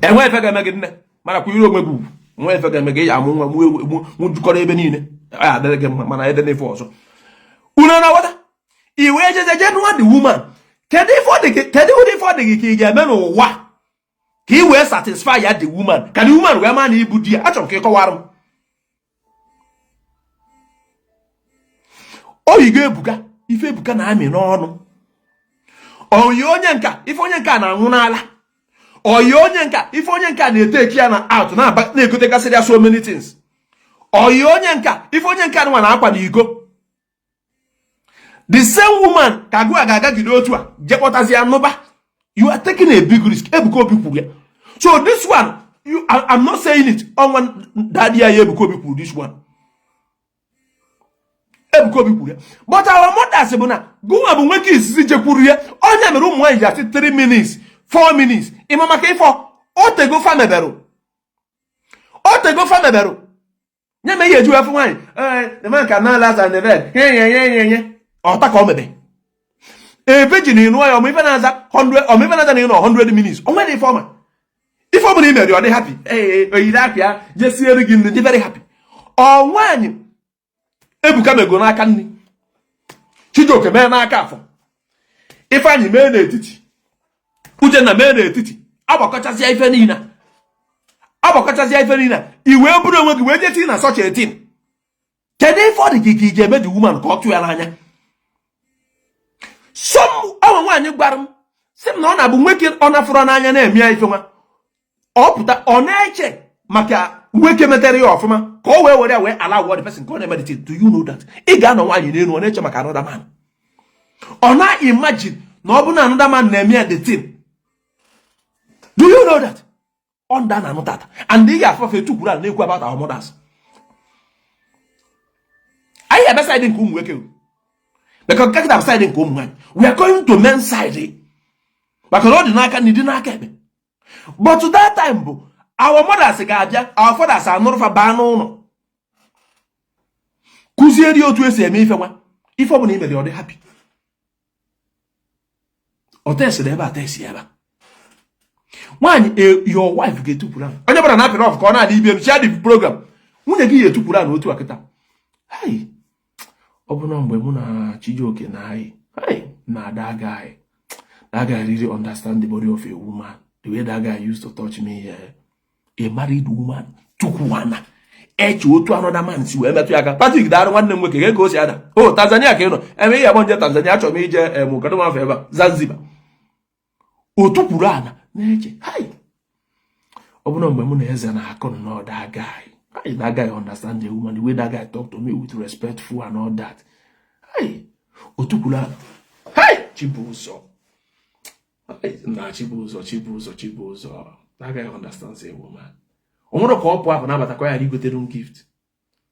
Speaker 1: Enwe efe ga-eme gị, nne, mana kwa ire onwe gị ugwu. Nwe efe ga-eme gị, ya amụ nwa mụ jukọrọ ebe niile ya adịrị gị mma, mana ede n'ife ọzọ unu na-aghọta. I wee jeje je nụọ the woman. Kedu ife ọ dị gị, kedu ụdị ife ọ dị gị ka ị ga-eme n'ụwa ka ị wee satisfy ya, the woman, ka the woman wee maa na ibu di ya? Achọrọ m ka ị kọwara m. Oyigo Ebuka, ife Ebuka na-amị n'ọnụ. Oyi onye nka, ife onye nka na-anwụ n'ala. Oyi onye nka, ife onye nka na-eteki ya na out na-egotegasịrị ya so many things. Oyi onye nka, ife onye nka nwa na-akwa n'iko. The same woman ka gụ a ga-agagide otu a jekpọtazi ya nụba. You are taking a big risk. Ebuka Obi kwuru ya. So this one, I'm not saying it. Ọnwa daddy ya, Ebuka Obi kwuru this one. Ebuka Obi kwuru ya. But our mothers bụ na gụnwa bụ nwoke izizi jekwuru ya. Onye mere ụmụ nwaanyị ji asị 3 minutes, 4 minutes. Ịma maka ifo otego fa meberụ, otego fa meberụ nye me ihe eju afọ nwaanyị. Ee, the man can now last and the bed nye nye nye nye nye ọta ka o mebe. A virgin ịnụọ ya, ọmụ ife na-aza 100, ọmụ ife na-aza na ịnọ 100 minutes. O nwere ife ọma, ife ọbụla i mere ọ dị happy. Ee, oyiri aka ya jesiere gị nri, dị very happy. Ọ nwaanyị Ebuka mego n'aka nri, Chijioke mee n'aka afọ, Ifeanyị mee n'etiti, Uchenna mee n'etiti, agbakọchasịa ife niile, agbakọchasịa ife niile, i wee bụrụ onwe gị wee jee tinye na such a thing. Kedu ife ọ dị gị ka ị ga-eme the woman ka ọ tụ ya n'anya? Some ọnwa nwaanyị gwara m sị m na ọ na-abụ nwoke ọ na-afụrọ n'anya na-eme ya ife nwa, ọ pụta, ọ na-eche maka nwoke metere ya ọfụma ka o wee were ya wee allow the person ka ọ na-eme the thing. Do you know that ị ga-anọ nwaanyị n'elu, ọ na-eche maka another man? Ọ na-imagine na ọ bụ na another man na-eme ya the thing. Do you know that? Ọ ndị a na-anụ tata and ị ga-afọfe tukwuru a na-ekwu about our mothers. Anyị ebe side nke ụmụ nwoke, because nke kịta side nke ụmụ nwaanyị, we are going to men side, maka na ọ dị n'aka na ịdị n'aka ekpe. But that time bụ our mothers ga-abịa, our fathers anụrụfa baa n'ụlọ kụzieri otu esi eme ife nwa. Ife ọ bụla i mere, ọ dị happy. Ọ tesịrị ebe a, tesi ebe a. Nwaanyị, your wife ga-etupụrụ ahụ. Onye bụla na-apịrị off ka ọ na-adị ibe m share the program. Nwunye gị ga-etupụrụ ahụ otu a kịta. Ọ bụrụ na mgbe mụ na Chijioke na anyị na that guy, that guy really understand the body of a woman, the way that guy used to touch me here. A married woman tukwuana eche otu another man si wee metụ ya aka. Patrick darụ nwanne m nwoke ka o si ada o Tanzania ka ị nọ eme ihe agbọ nje Tanzania. Achọrọ m ije em kedu afọ ebe a, Zanzibar. Otu kwuru ana na-eche, hai, ọ bụrụ mgbe mụ na eze na-akụ nnọọ, that guy, hey, that guy understand the woman, the way that guy talk to me with respectful and all that. Hey, otu kwuru ana, hey, Chibụzọ, hey, na Chibụzọ, Chibụzọ, Chibụzọ, that guy understands a woman. O nwere ka ọ pụọ apụ nabata ka ọ ghara igotere m gift.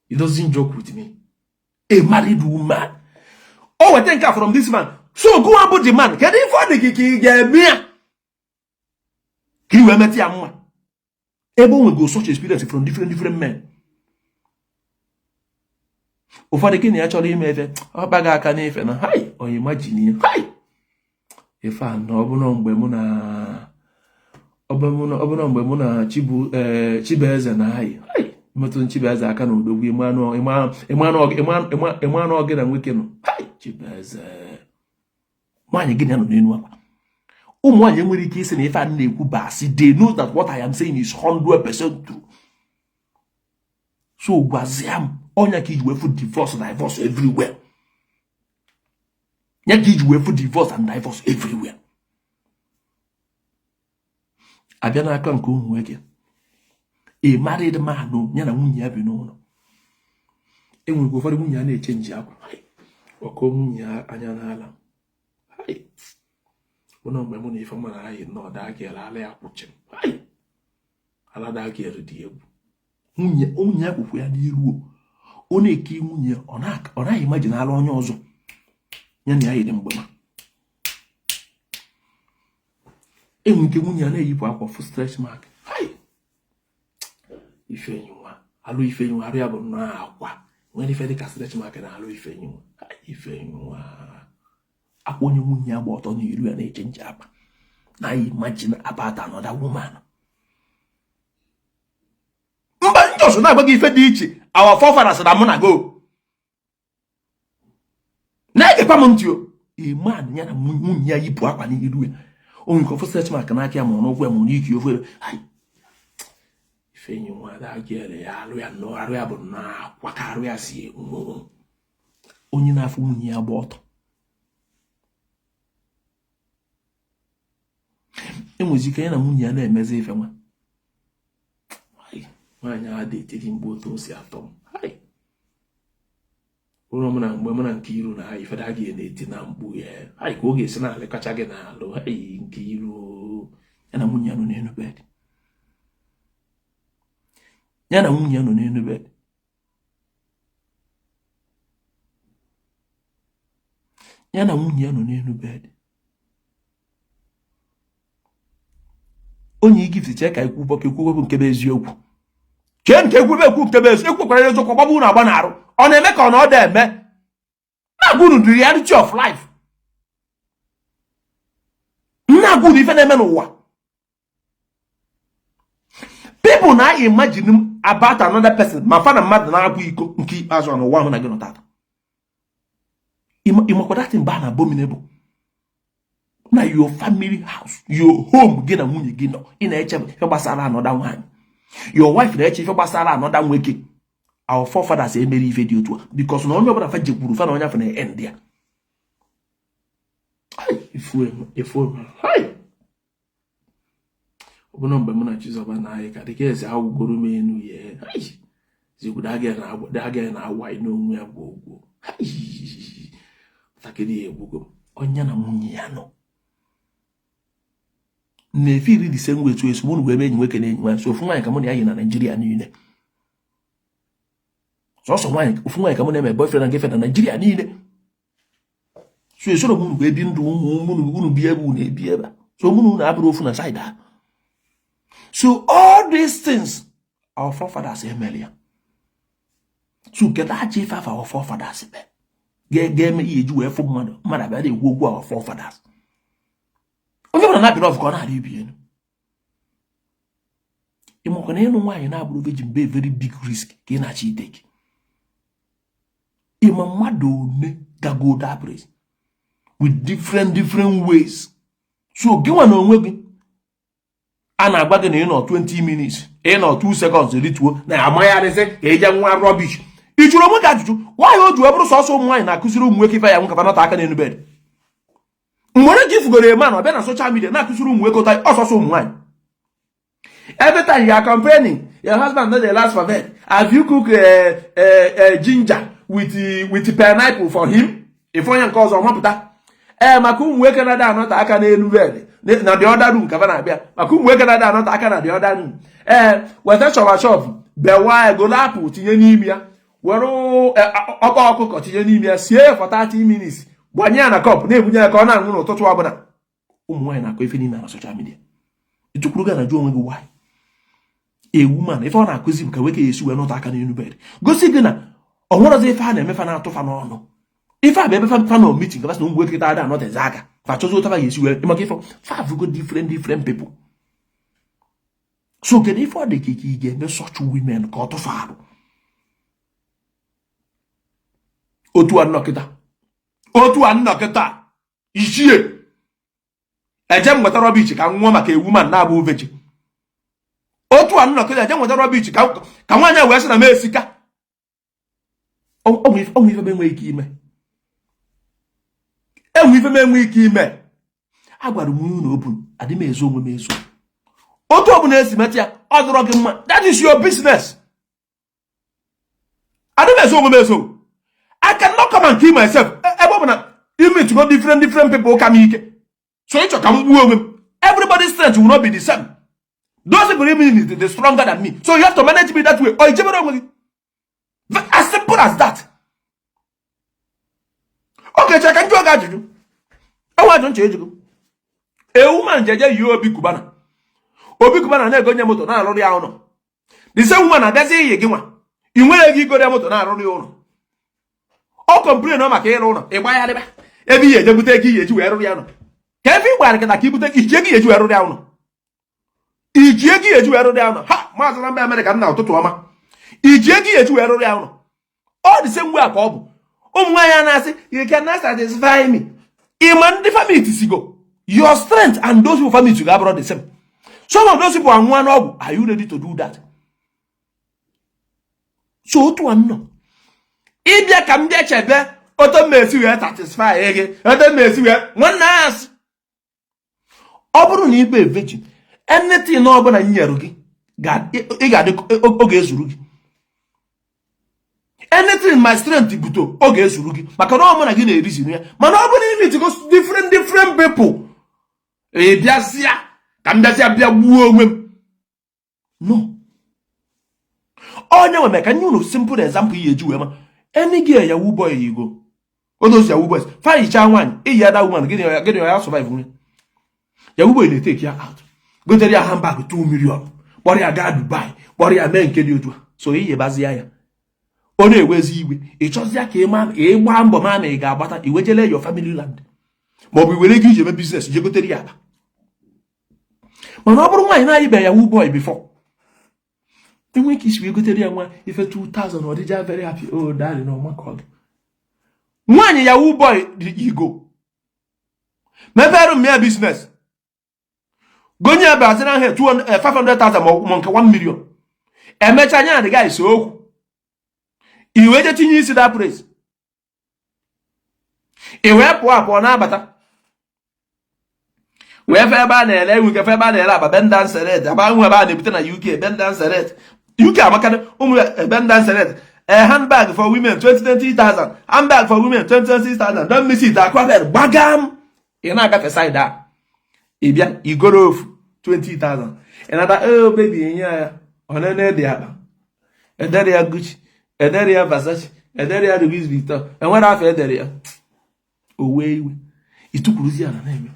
Speaker 1: He doesn't joke with me. A married woman o weta nke a from this man. So gụwa bụ the man, kedu ife ọ dị gị ka ị ga-eme ya ka ị wee metụ ya mma, ebe o nwego such experience from different different men? Ụfọdụ gị na ya chọrọ ime efe, ọ kpaghị aka n'ife na hai, ọ imagine ya, hai, ife a na ọ bụrụ mgbe mụ na ọ bụrụ mgbe mụ na Chibueze na anyị, hai, metụ Chibueze aka na odogwu, ịmanụ gị na nwoke nọ. Hai, Chibueze, nwaanyị gị na nọ n'elu akwa. Ụmụ nwaanyị enwere ike isi na ife a na-ekwu bụ asị. They know that what I am saying is 100% true. So gwazie m, ọnya ka iji wee fụ divorce, divorce everywhere, ya ka iji wee fụ divorce and divorce everywhere. Abịa n'aka nke ụmụ nwoke, a married man ya na nwunye ya bi n'ụlọ, enwere ụfọdụ nwunye ya na-eche nji akwa ọkọ nwunye ya anya n'ala. Ụlọ mgbe mụ na ife mara anyị nọ, dagịrị ala ya kwụchi ala, dagịrị dị egwu. Nwunye ya kwukwu ya n'iru, ọ na-eke nwunye ya, ọ naghị imagine ala onye ọzọ ya na ya yiri mgbe ma enwe nke nwunye ya na-eyipụ akwa fụ stretch mark. Ifenyi nwa alụ, ifenyi nwa arụ ya bụ nnọọ akwa nwere ife dịka stretch mark na alụ ifenyi nwa. Ifenyi nwa akwa onye nwunye ya gba ọtọ n'iru ya na-eche nche akpa na imagine about another woman. Mba, njọsụ na-agwa gị ife dị iche. Our forefathers na mụ na go na-egekwa m ntị o. A man ya na nwunye ya yipụ akwa n'iru ya, o nwere ofu stretch mark n'aka ya ma ọ n'ụkwụ ya ma ọ n'iki ofu ebe. Ifenyi nwa dagere ya alụ ya nnọọ, arụ ya bụ nnọọ akwa ka arụ ya si enwu. Onye na-afụ nwunye ya gba ọtọ, enwezi ike ya na nwunye ya na-emezi ife nwa. Nwaanyị a dị etiri mgbe otu o si atọ m ụlọ m na mgbe mụ na nke iru na ife da gị na-eti na mkpu ya ka ọ ga-esi na-alịkacha gị n'alụ nke iru ya na nwunye ya nọ n'elu bed, ya na nwunye ya nọ n'elu bed. Ya na nwunye ya nọ n'elu bed. Onye gift chee ka ikwu ka ekwu nke bụ eziokwu, chee nke ekwube ekwu nke bụ eziokwu, ekwekwara eziokwu gbagbu na agba n'arụ. Ọ na-eme ka ọ na ọ da eme na-agwa unu the reality of life, na-agwa unu ife na-eme n'ụwa. People na imagine about another person ma fa na mmadụ na-akwa iko nke ikpeazụ a n'ụwa ahụ na gị nọ tata. Ịmakwa that thing bụ abominable na your family house, your home, gị na nwunye gị nọ, ị na-eche ife gbasara another nwaanyị, your wife na-eche ife gbasara another nwoke. Our forefathers emere ife dị otu a because na onye ọbụla fa jekwuru fa na onye afọ na-end ya. Ọbụna mgbe mụ na Chizọba na anyị ka dịka eze awụgoro m enu ya zigwu daga na-awa n'onwe ya gwogwo. Ntakịrị ya egbugo m. Onye na nwunye ya nọ na-efe iri the same way. Etu mụ na wee mee enyi nwoke na enyi nwaanyị, so ofu nwaanyị ka mụ na ya yi na Naijiria niile. Sọsọ nwaanyị, ofu nwaanyị ka mụ na-eme boyfriend na girlfriend na Naijiria niile. So esoro m unu wee bi ndụ ụmụ unu bi ebe unu ebi ebe a. So mụ na unu abụrụ ofu na side a. So all these things, our forefathers emere ya. So kedu aja ife afọ our forefathers ga-eme ihe eji wee fụ mmadụ, mmadụ abịa na-ekwu okwu our forefathers? Onye ọbụla na-abịa ọfụ ka ọ na-arị ibi elu. Ịmakwa na ịnụ nwaanyị na-abụrụ virgin be very big risk ka ị na-achọ iteke. Ịma mmadụ one gago that place with different different ways. So gị nwa na onwe gị a na-agwa gị na ịnọ 20 minutes, ịnọ 2 seconds, rituo na amagharịsị ka ije nwa rubbish. Ị jụrụ onwe gị ajụjụ, nwaanyị o ji wee bụrụ sọsọ ụmụ nwaanyị na-akụziri ụmụ nwoke ife ya nwoke nọta aka n'elu bed? Mgbe ka ifugoro eme na ọbịa na social media na-akụziri ụmụ nwoke ụta ọsọsọ ụmụ nwaanyị. Every time you are complaining your husband no dey last for bed, have you cook ginger with pineapple for him? Ife onye nke ọzọ mapụta ee maka ụmụ nwoke na-ada anọta aka n'elu bed na the other room ka na-abịa, maka ụmụ nwoke na-ada anọta aka na the other room. Ee, weta soursop, bewa egolo apple tinye n'ime ya, were ọkpa ọkụkọ tinye n'ime ya, sie for 30 minutes, gbanye ya na cup, na-ebunye ya ka ọ na-aṅụ n'ụtụtụ ọbụla. Ụmụ nwaanyị na-akọ ife niile na social media. Ịtụkwuru gị na jụ onwe gị, why a woman, ife ọ na-akụzi bụ ka nwoke ya esi wee nọta aka n'elu bed, gosi gị na ọ nwerọzi ife a na-emefa na-atụfa n'ọnụ. Ife a bụ ebe fa nọ meeting ka na ụmụ nwoke kịta ada anọteze aka, fa chọzi ụtaba ga-esi wee maka ife fa go different different people. So kedu ife ọ dị ka ị ga-eme such women ka ọ tụfa arụ? Otu a nnọkịta, otu a nnọkịta ichie eje m nweta rubbish ka m nwụọ maka ewu man na-abụ virgin. Otu a nnọkịta eje nweta rubbish ka nwaanyị a wee sị na m esika. Onwe ife m enweghị ike ime, enwe ife m enwe ike ime. Agwara m unu obu adị m ezo onwe m ezo. Otu ọbụla esi metụ ya, ọ dịrọ gị mma, that is your business. Adị m ezo onwe m ezo. I cannot come and kill myself ebe ọ bụ na ime go different different people ka m ike. So ịchọ ka m gbuo onwe m? Everybody's strength will not be the same. Those people even is the stronger than me, so you have to manage me that way or ijebere onwe gị. As simple as that. Oke ka ndị oge ajụjụ enwe ajụ nche ejigo. A woman jeje yi Obi Cubana, Obi Cubana na-egonye moto, na-arụrụ ya ụlọ. The same woman abịazi iyi gị nwa ị nwere ego igoro ya moto, na-arụrụ ya ụlọ. Ọ complain ọ maka ịrụ ụlọ, ịgbagharịba ebe ihe eje bute ego ihe eji wee rụrụ ya ụlọ. Ka ebe ị gbara kịta ka ibute iji ego ihe eji wee rụrụ ya ụlọ, iji ego ihe eji wee rụrụ ya ụlọ. Ha maazị na mba Amerịka nna, ụtụtụ ọma. Iji ego ihe eji wee rụrụ ya ụlọ. Ọ dị same way ka ọ bụ ụmụ nwaanyị a na-asị, "You cannot satisfy me." Ịma ndị family sigo, your strength and those people family ga-abụrụ the same. Some of those people anwụọ n'ọgwụ. Are you ready to do that? So otu a nnọ ịbịa ka m bịa chebe otu m esi wee satisfy gị, otu m esi wee nwanne asị, ọ bụrụ na ịbụ virgin, anything ọbụla m nyere gị ị ga-adị, ọ ga-ezuru gị. Anything my strength buto, ọ ga-ezuru gị, maka na ọ mụ na gị na-erizinu ya. Mana ọ bụrụ na ime go different different people, ị bịazịa ka m bịazịa bịa gbuo onwe m, no. Onye nwe ka nye unu simple example ihe eji wee ma any girl, yahoo boy you go, all those yahoo boys fa yichaa nwaanyị iyi ada woman, gịnị gịnị ya survive nwe? Yahoo boy na-etake ya out, gotere ya handbag 2 million, kpọrọ ya gaa Dubai, kpọrọ ya mee nke dị otu a. So iyebazie ya, ọ na-ewezi iwe. Ị chọzịa ka ị gbaa mbọ ma na ị ga-agbata iwejele your family land, maọbụ iwere ego iji eme business je gotere ya akpa. Mana ọ bụrụ nwaanyị na-ayịbe yahoo boy before, enwe ka isi wee gotere ya nwa ife 2000, ọ dịja very happy. Oh darling, na ọmakọ gị nwaanyị yahoo boy igo mepere m ya business, gonye ya bazina ahụ 500,000 ma nke 1 million. Emechaa anya adịga ese okwu, i wee je tinye isi that place, i wee pụọ apụọ na-abata wee fe ebe a na-ele enwe ike fe ebe a na-ele aba Bendel Select, aba nwe ebe a na-ebute na UK. Bendel Select UK amaka, ụmụ Bendel Select. A handbag for women 20,000, handbag for women 20,000, don't miss it. Akwabel gbagam, ị na-agafe side a, ị bịa igoro ofu 20,000, ị nata. Oh baby, enye ya onene dị akpa, edere ya Gucci, edere ya Versace, edere ya Louis Vuitton, enwere afọ edere ya. O wee iwe, ịtụkwuruzi ala na-eme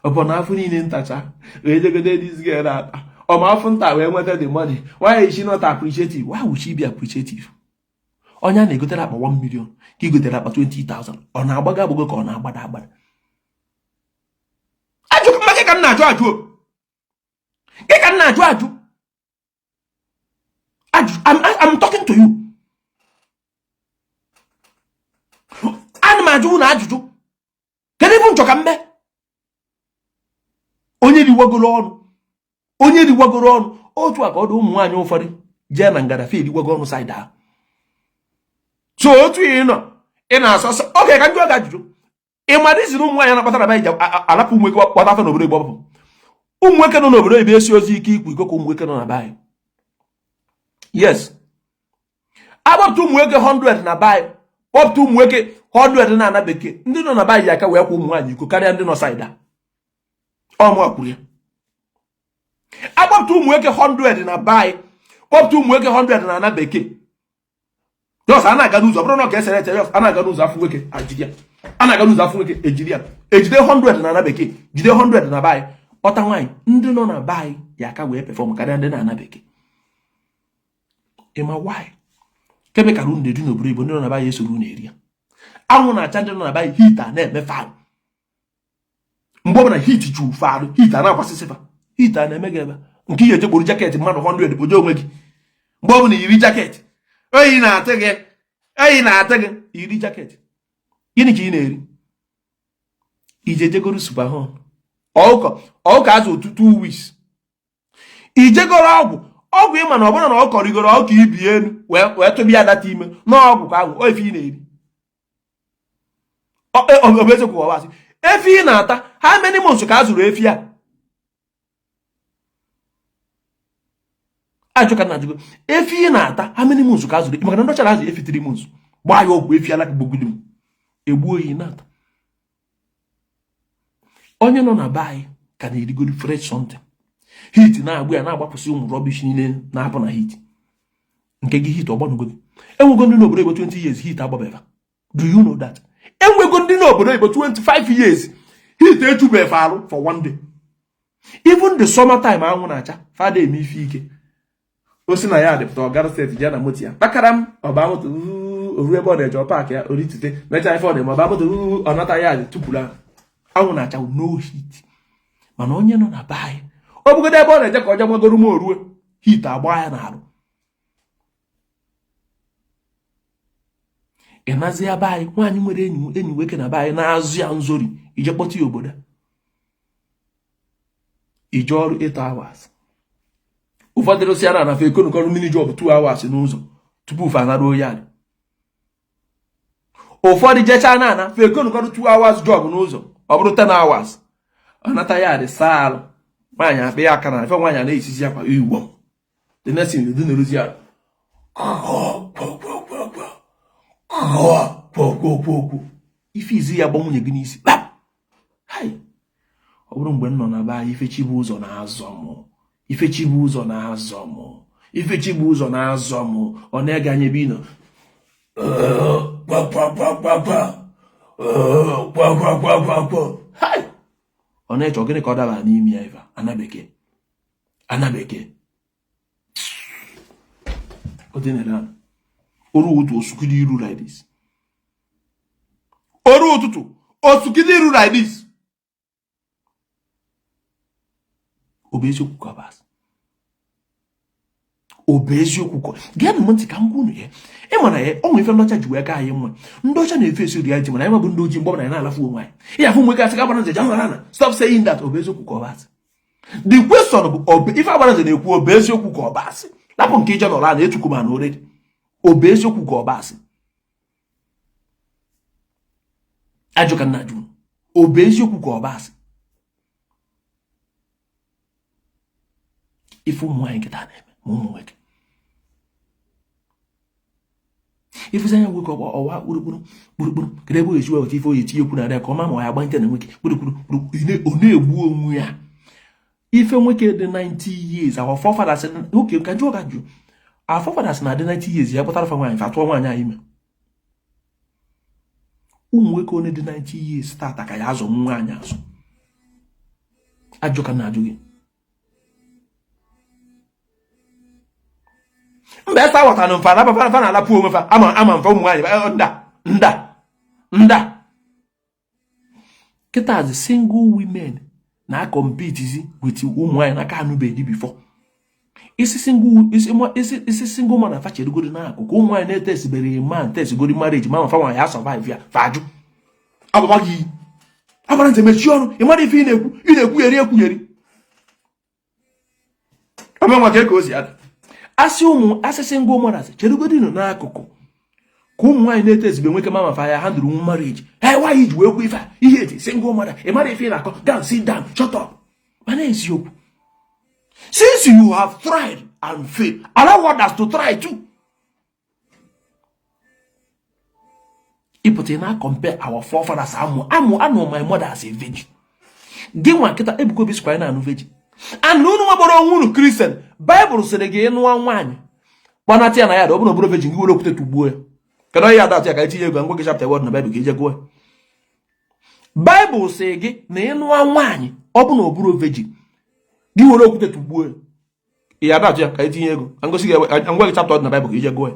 Speaker 1: ọbọ na afọ niile ntacha wee jegode this girl akpa ọma afọ nta wee nweta the money. Why is she not appreciative? Why would she be appreciative? Onye a na-egotere akpa 1 million ka i gotere akpa 20,000, ọ na-agbago agbago ka ọ na-agbada agbada? Ajụ maka ka m na-ajụ ajụ gị, ka m na-ajụ ajụ ajụ. I'm talking to you. Ana m ajụ unu ajụjụ. Kedu ibu nchọ ka mme onye riwagoro ọnụ, onye riwagoro ọnụ otu a ka ọ dị ụmụ nwaanyị ụfọdụ jee na ngadafe eriwago ọnụ side ahụ. So otu ị nọ, ị na-asọ sọ oge ka njụ gị ajụjụ. Ị mara iziri ụmụ nwaanyị na-akpata na be ji alapụ ụmụ nwoke kpata afọ n'obodo Igbo? Bụ ụmụ nwoke nọ n'obodo oyibo esi ozi ike ikwu iko ka ụmụ nwoke nọ na be anyị. Yes, agbapụta ụmụ nwoke 100 na be anyị, kpọpụta ụmụ nwoke 100 na ana bekee, ndị nọ na be anyị ji aka wee kwa ụmụ nwaanyị iko karịa ndị nọ side a. Ọmụ kwuru ya. Agbapụta ụmụ nwoke 100 na be anyị, kpọpụta ụmụ nwoke 100 na ana bekee, just a na-aga n'ụzọ, bụrụ na ọ ka esere eche, just a na-aga n'ụzọ, afụ nwoke ajide ya, a na-aga n'ụzọ, afụ nwoke ejide ya. Ejide 100 na ana bekee, jide 100 na be anyị, kpọta nwaanyị, ndị nọ na be anyị ya aka wee perform karịa ndị na-ana bekee. Ịma why? Chemical unu na-eri n'obodo Igbo, ndị nọ na be anyị esoro unu eri ya. Anwụ na-acha ndị nọ na be anyị, heat a na-eme fa. Mgbe ọbụla heat ju fa arụ, heat a na-akwasịsị fa, heat a na-eme gị ebe nke ihe ejegburu jacket mmadụ 100 bojo onwe gị. Mgbe ọbụla yiri jacket, oyi na-atụ gị, oyi na-atụ gị, yiri jacket. Gịnị ka ị na-eri? Ije jegoro superhon ọkụkọ, ọkụkọ azụ otu 2 weeks, ijegoro ọgwụ, ọgwụ ịma na ọ bụrụ na ọ kọrigoro ọka ibi elu wee tụbi ya data ime n'ọgwụ ka ahụ efi ị na-eri. Ọ bụ eziokwu ọ asị? Efi ị na-ata, how many months ka a zụrụ efi a? Ajụ ka na ajụgo. Efi ị na-ata, how many months ka a zụrụ? Maka na ndị ọcha na-azụ efi 3 months, gbaa ya ọgwụ, efi alaka gbogido m egbuo oyi na-ata. Onye nọ na be anyị ka na-erigoro fresh something, heat na-agbụ ya, na-agbapụsị ụmụ rubbish niile na-apụ na heat. Nke gị, heat ọgbanugo gị. Enwego ndị n'obodo Igbo 20 years, heat agbabeva. Do you know that enwego ndị n'obodo Igbo 25 years, heat ejubefe arụ for one day? Even the summer time anwụ na-acha, fada eme ife ike. O si na ya dịpụta ọgara steeti jee na moto ya kpakara m ọba moto oru ebe ọ na-eje, ọ park ya, oritute, mechaa ife ọ na-eme, ọba moto ọ nata ya dị tupuru ahụ anwụ na-acha, no heat. Mana onye nọ na be anyị, ọ bụgodo ebe ọ na-eje ka ọ je gbagoro m orue, heat agba ya n'arụ. Ị nazi ya be anyị, nwaanyị nwere enyi enyi nwoke na be anyị na-azụ ya nzori, ije kpọta ya obodo, ije ọrụ 8 hours. Ụfọdụ rụsị ya na anafe ekonukọrụ mini job 2 hours n'ụzọ tupu fa anaruo ya. Ụfọdụ jechaa na ana fe ekonukọrụ 2 hours job n'ụzọ, ọ bụrụ 10 hours. Ọ nata ya dị saa alụ, nwaanyị akpa ya aka na ife, nwaanyị na-esizi akwa iwu. The next thing dị na-eruzi ya ife izi ya gba nwunye gị n'isi. Ọ bụrụ mgbe m nọ na be anyị, ife Chibụzọ na-azọ m, ife Chibụzọ na-azọ m, ife Chibụzọ na-azọ m, ọ na-ege anya ebe ị nọ ọ na-eche gịnị ka ọ dabara n'ime ya. Ife ana bekee, ana bekee oru ụtụtụ osukide iru like this, oru ụtụtụ osukide iru like this. Ọ bụ eziokwu ka ọ bụ asị? Ọ bụ eziokwu ka? Geenụ m ntị ka m gwa unu ya. Ị ma na ya ọ nwere ife ndị ọcha ji wee ka anyị mma. Ndị ọcha na-efe esi reality, mana anyị ma bụ ndị ojii, mgbe ọbụla anyị na-alafu onwe anyị. Ị afụ nwoke asị ka Agbalanze ja nwara na stop saying that. Ọ bụ eziokwu ka ọ bụ asị? The question bụ, ife Agbalanze na-ekwu, ọ bụ eziokwu ka ọ bụ asị? Lapụ nke ije nọrọ na etukwu ma na already. Ọ bụ eziokwu ka ọ bụ asị? Ajụ ka nna ajụ. Ọ bụ eziokwu ka ọ bụ asị? Ife ụmụ nwaanyị nkịta na-eme ma ụmụ nwoke Ifezi anya nwoke ọwa kpụrụkpụrụ kpụrụkpụrụ, kedu ebe o esi weta ife o etinye ekwu na ya ka ọ ma ma ọ ya gba nte na nwoke kpụrụkpụrụ kpụrụ, ọ na-egbu onwe ya. Ife nwoke dị 90 years, our forefathers, oke ka jụọ ka jụ, our forefathers na-adị 90 years ya kpọtara fa nwaanyị, fa tụọ nwaanyị anyị ime. Ụmụ nwoke onye dị 90 years tata ka ya azụ nwaanyị azụ? Ajụ ka na-ajụ gị. Mba, esa ghọtara mfa na fa na-alapụ onwe fa ama ama mfa ụmụ nwaanyị nda nda nda. Kịta the single women na compete with ụmụ nwaanyị na-aka anụbeghị di before. Isi single isi single man afa cherugodi n'akụkụ ụmụ nwaanyị na-etesibere man tesigodi marriage ma fa nwaanyị ya survive ya fa ajụ agbaba gị agbara ntị mechie ọnụ. Ị mara ife ị na-ekwu, ị na-ekwugheri ekwugheri ọma nwa ka o si ada. Asị ụmụ asị single mothers cherugodi nọ n'akụkụ ka ụmụ nwaanyị na-etesibe nwoke ma fa ya handle nwu marriage. Ee, nwaanyị ji wee kwu ife a ihe eti single mother, ị mara ife ị na-akọ, down, sit down, shut up. Mana eziokwu, since you have tried and failed, allow others to try too. Ịpụta na compare our forefathers, amụ amụ anụ my mother as a virgin. Gị nwa nkịta Ebuka Obi sikwa na anụ virgin and unu nwagbara onwe unu Christian. Baịbụl sịrị gị nụọ nwaanyị gbanata ya na ya ọ bụrụ obere virgin, gị were okwute tugbuo ya. Kedu onye ya adatụ ya ka etinye ego ngwa gị chapter word na Baịbụl ka ije gụọ ya? Baịbụl sị gị na ịnụọ nwaanyị ọ bụ na ọ bụrụ virgin, gị were okwute tugbuo ya. Ị ya adatụ ya ka etinye ego ka ngosi gị ngwa gị chapter na Baịbụl ka ije gụọ ya.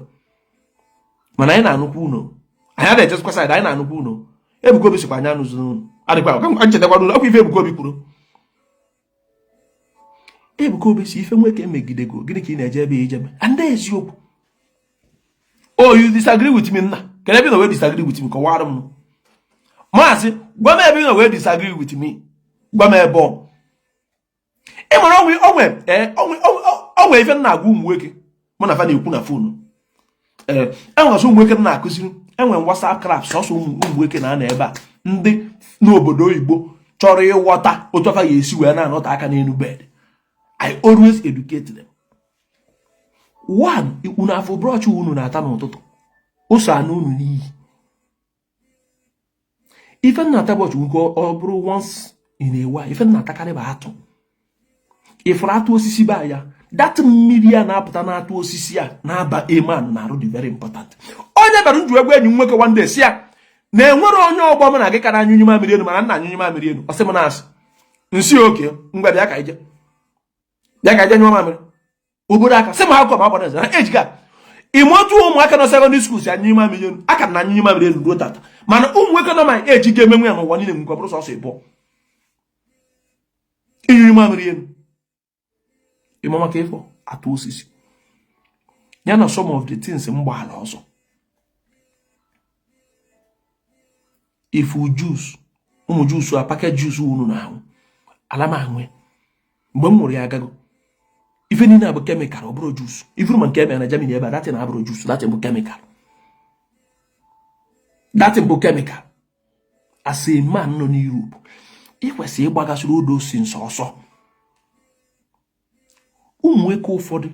Speaker 1: Mana anyị na-anụkwu unu, anyị na-ejezikwa side, anyị na-anụkwu unu. Ebuka Obi sikwa anyị anụzi n'unu adịkwa ka nchetakwa n'unu ọkwa ife Ebuka Obi kwuru. Ebuka Obi si ife nwoke emegidego gịnị ka ị na-eje ebe ijeme and eziokwu. Oh, you disagree with me nna? Kedu ebe ị nọ wee disagree with me? Kọwara m maazị, gwa m ebe ị nọ wee disagree with me, gwa m ebe ọ ị mara onwe onwe ife m na-agwa ụmụ nwoke mụ na fa na-ekwu na phone. Ee, enwere ụmụ nwoke m na-akụziri, enwere WhatsApp class sọsọ ụmụ nwoke na-anọ ebe a, ndị n'obodo oyibo chọrọ ịghọta otu afa ga-esi wee na-anọte aka n'elu bed. I always educate them. One, unu afọ brush unu na-ata n'ụtụtụ ụsọ anụ unu n'iyi. Ife m na-ata brush nke ọ bụrụ once in a while, ife m na-atakarị bụ atụ. Ịfụrụ atụ osisi ba ya, that mmiri a na-apụta n'atụ osisi a na-aba eman na arụ dị very important. Onye bịara nju egwu enyi m nwoke one day si ya na enwere onye ọgbọ m na gị kara anyụnyu mamịrị elu, mana nna anyụnyu mamịrị elu. Ọ sị m na-asị nsị oke ngwa bịa ka ije, bịa ka ije nyụọ mamịrị obodo aka sị m akụkọ ma agbara eze na ejika ime otu ụmụaka nọ secondary school si anyụnyu mamịrị elu aka na anyụnyu mamịrị elu ruo tata, mana ụmụ nwoke nọ ma eji ga-emenwe ya n'ụwa niile nke ọ bụrụ sọsọ ịbụọ inyunyu mamịrị elu. Ịma maka ịfọ atụ osisi ya na some of the things m gbaala ọzọ ifu juice, ụmụ juice a packet juice unu na-aṅụ ala m aṅụ mgbe m nwụrụ ya agago. Ife niile abụ chemical, ọ bụrụ juice ifuru ma nke emere na Germany ebe a, that thing abụrụ juice, that thing bụ chemical, that thing bụ chemical. As a man nọ n'Europe, ị kwesịrị ịgbagasịrị odo si nsọ ọsọ. Ụmụ nwoke ụfọdụ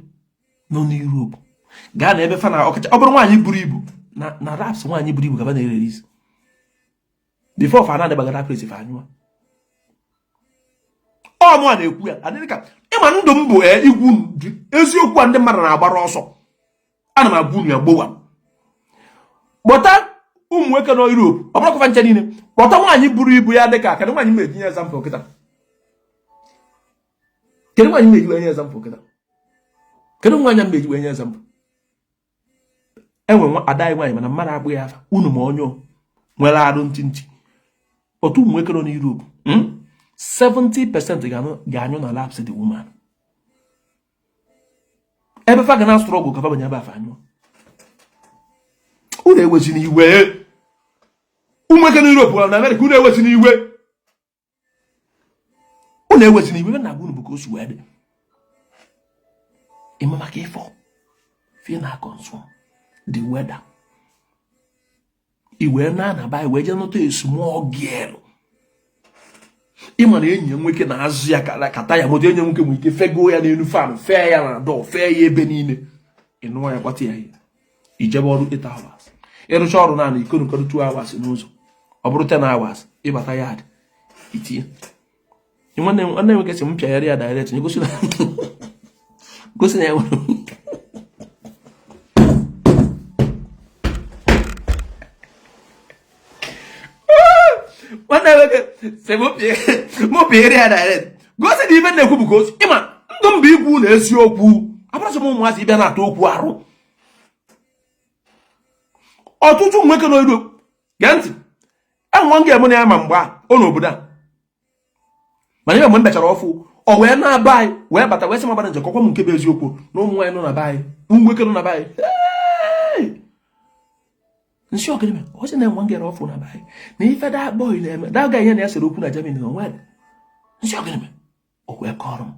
Speaker 1: nọ n'Europe gaa na ebe fa na ọkacha ọ bụrụ nwaanyị buru ibu na laps nwaanyị buru ibu gaba na-ererizi before fa na-adịbagara place fa anyụa. Ọ mụ a na-ekwu ya adịghị ka ịma ndụ m bụ igwu eziokwu a ndị mmadụ na-agbara ọsọ. Ana m agwa unu ya gbowa kpọta ụmụ nwoke nọ Europe, ọ bụrụ kọfa nche niile, kpọta nwaanyị buru ibu ya dịka kedu nwaanyị m etinye example kịta, kedu nwaanyị m eji wee nye example kịta, kedu nwaanyị m eji wee nye example? Enwe nwa ada anyị nwaanyị mana mmadụ agbụghị afa unu ma onye nwere arụ ntị ntị. Otu ụmụ nwoke nọ n'Europe 70% ga-anyụ na laps the woman ebe fa ga na struggle ka fa banye ebe afa anyụ. Unu ewezina iwe ụmụ nwoke n'Europe na Amerịka, unu ewezina iwe, unu ewezina iwe na agwa unu bụ ka o si wee dị. Ịma maka ịfọ fe na consume the weather i wee na anaba wee jee nụta small girl. Ịma na enyi ya nwoke na-azụ ya kata ya moto, enyi ya nwoke nwere ike fego ya n'elu fan, fee ya na dọọ, fee ya ebe niile, ị nụọ ya kpọta ya ihe ijebe ọrụ 8 hours. Ịrụcha ọrụ naanị ikonu nkọrọ 2 hours n'ụzọ, ọ bụrụ 10 hours, ịbata yard itinye. Nwanne nwanne nwoke sị m pịagharị ya direct, gosi na gosi na ya nwere. Nwanne nwoke sị m pịagharị ya direct, gosi na ife na-ekwu bụ gosi. Ịma ndụ m bụ ikwu na eziokwu. Abụrụsị m ụmụazị ịbịa na-atụ okwu arụ. Ọtụtụ ụmụ nwoke n'oru, gee ntị, enwe m ga-eme na ya ma mgbe a ọ n'obodo a, mana ihe mgbe m bịachara ọfụ, ọ wee na-aba anyị wee bata wee sị m agbara nje kọkwa m nke bụ eziokwu na ụmụ nwaanyị nọ na be anyị, ụmụ nwoke nọ na be anyị nsị ọgịnị. Ọ sị na enwe ngere ọfụ na be anyị na ife that boy na-eme, that guy ya na ya sere okwu na Germany na onwe nsị ọgịnị. O wee kọrọ m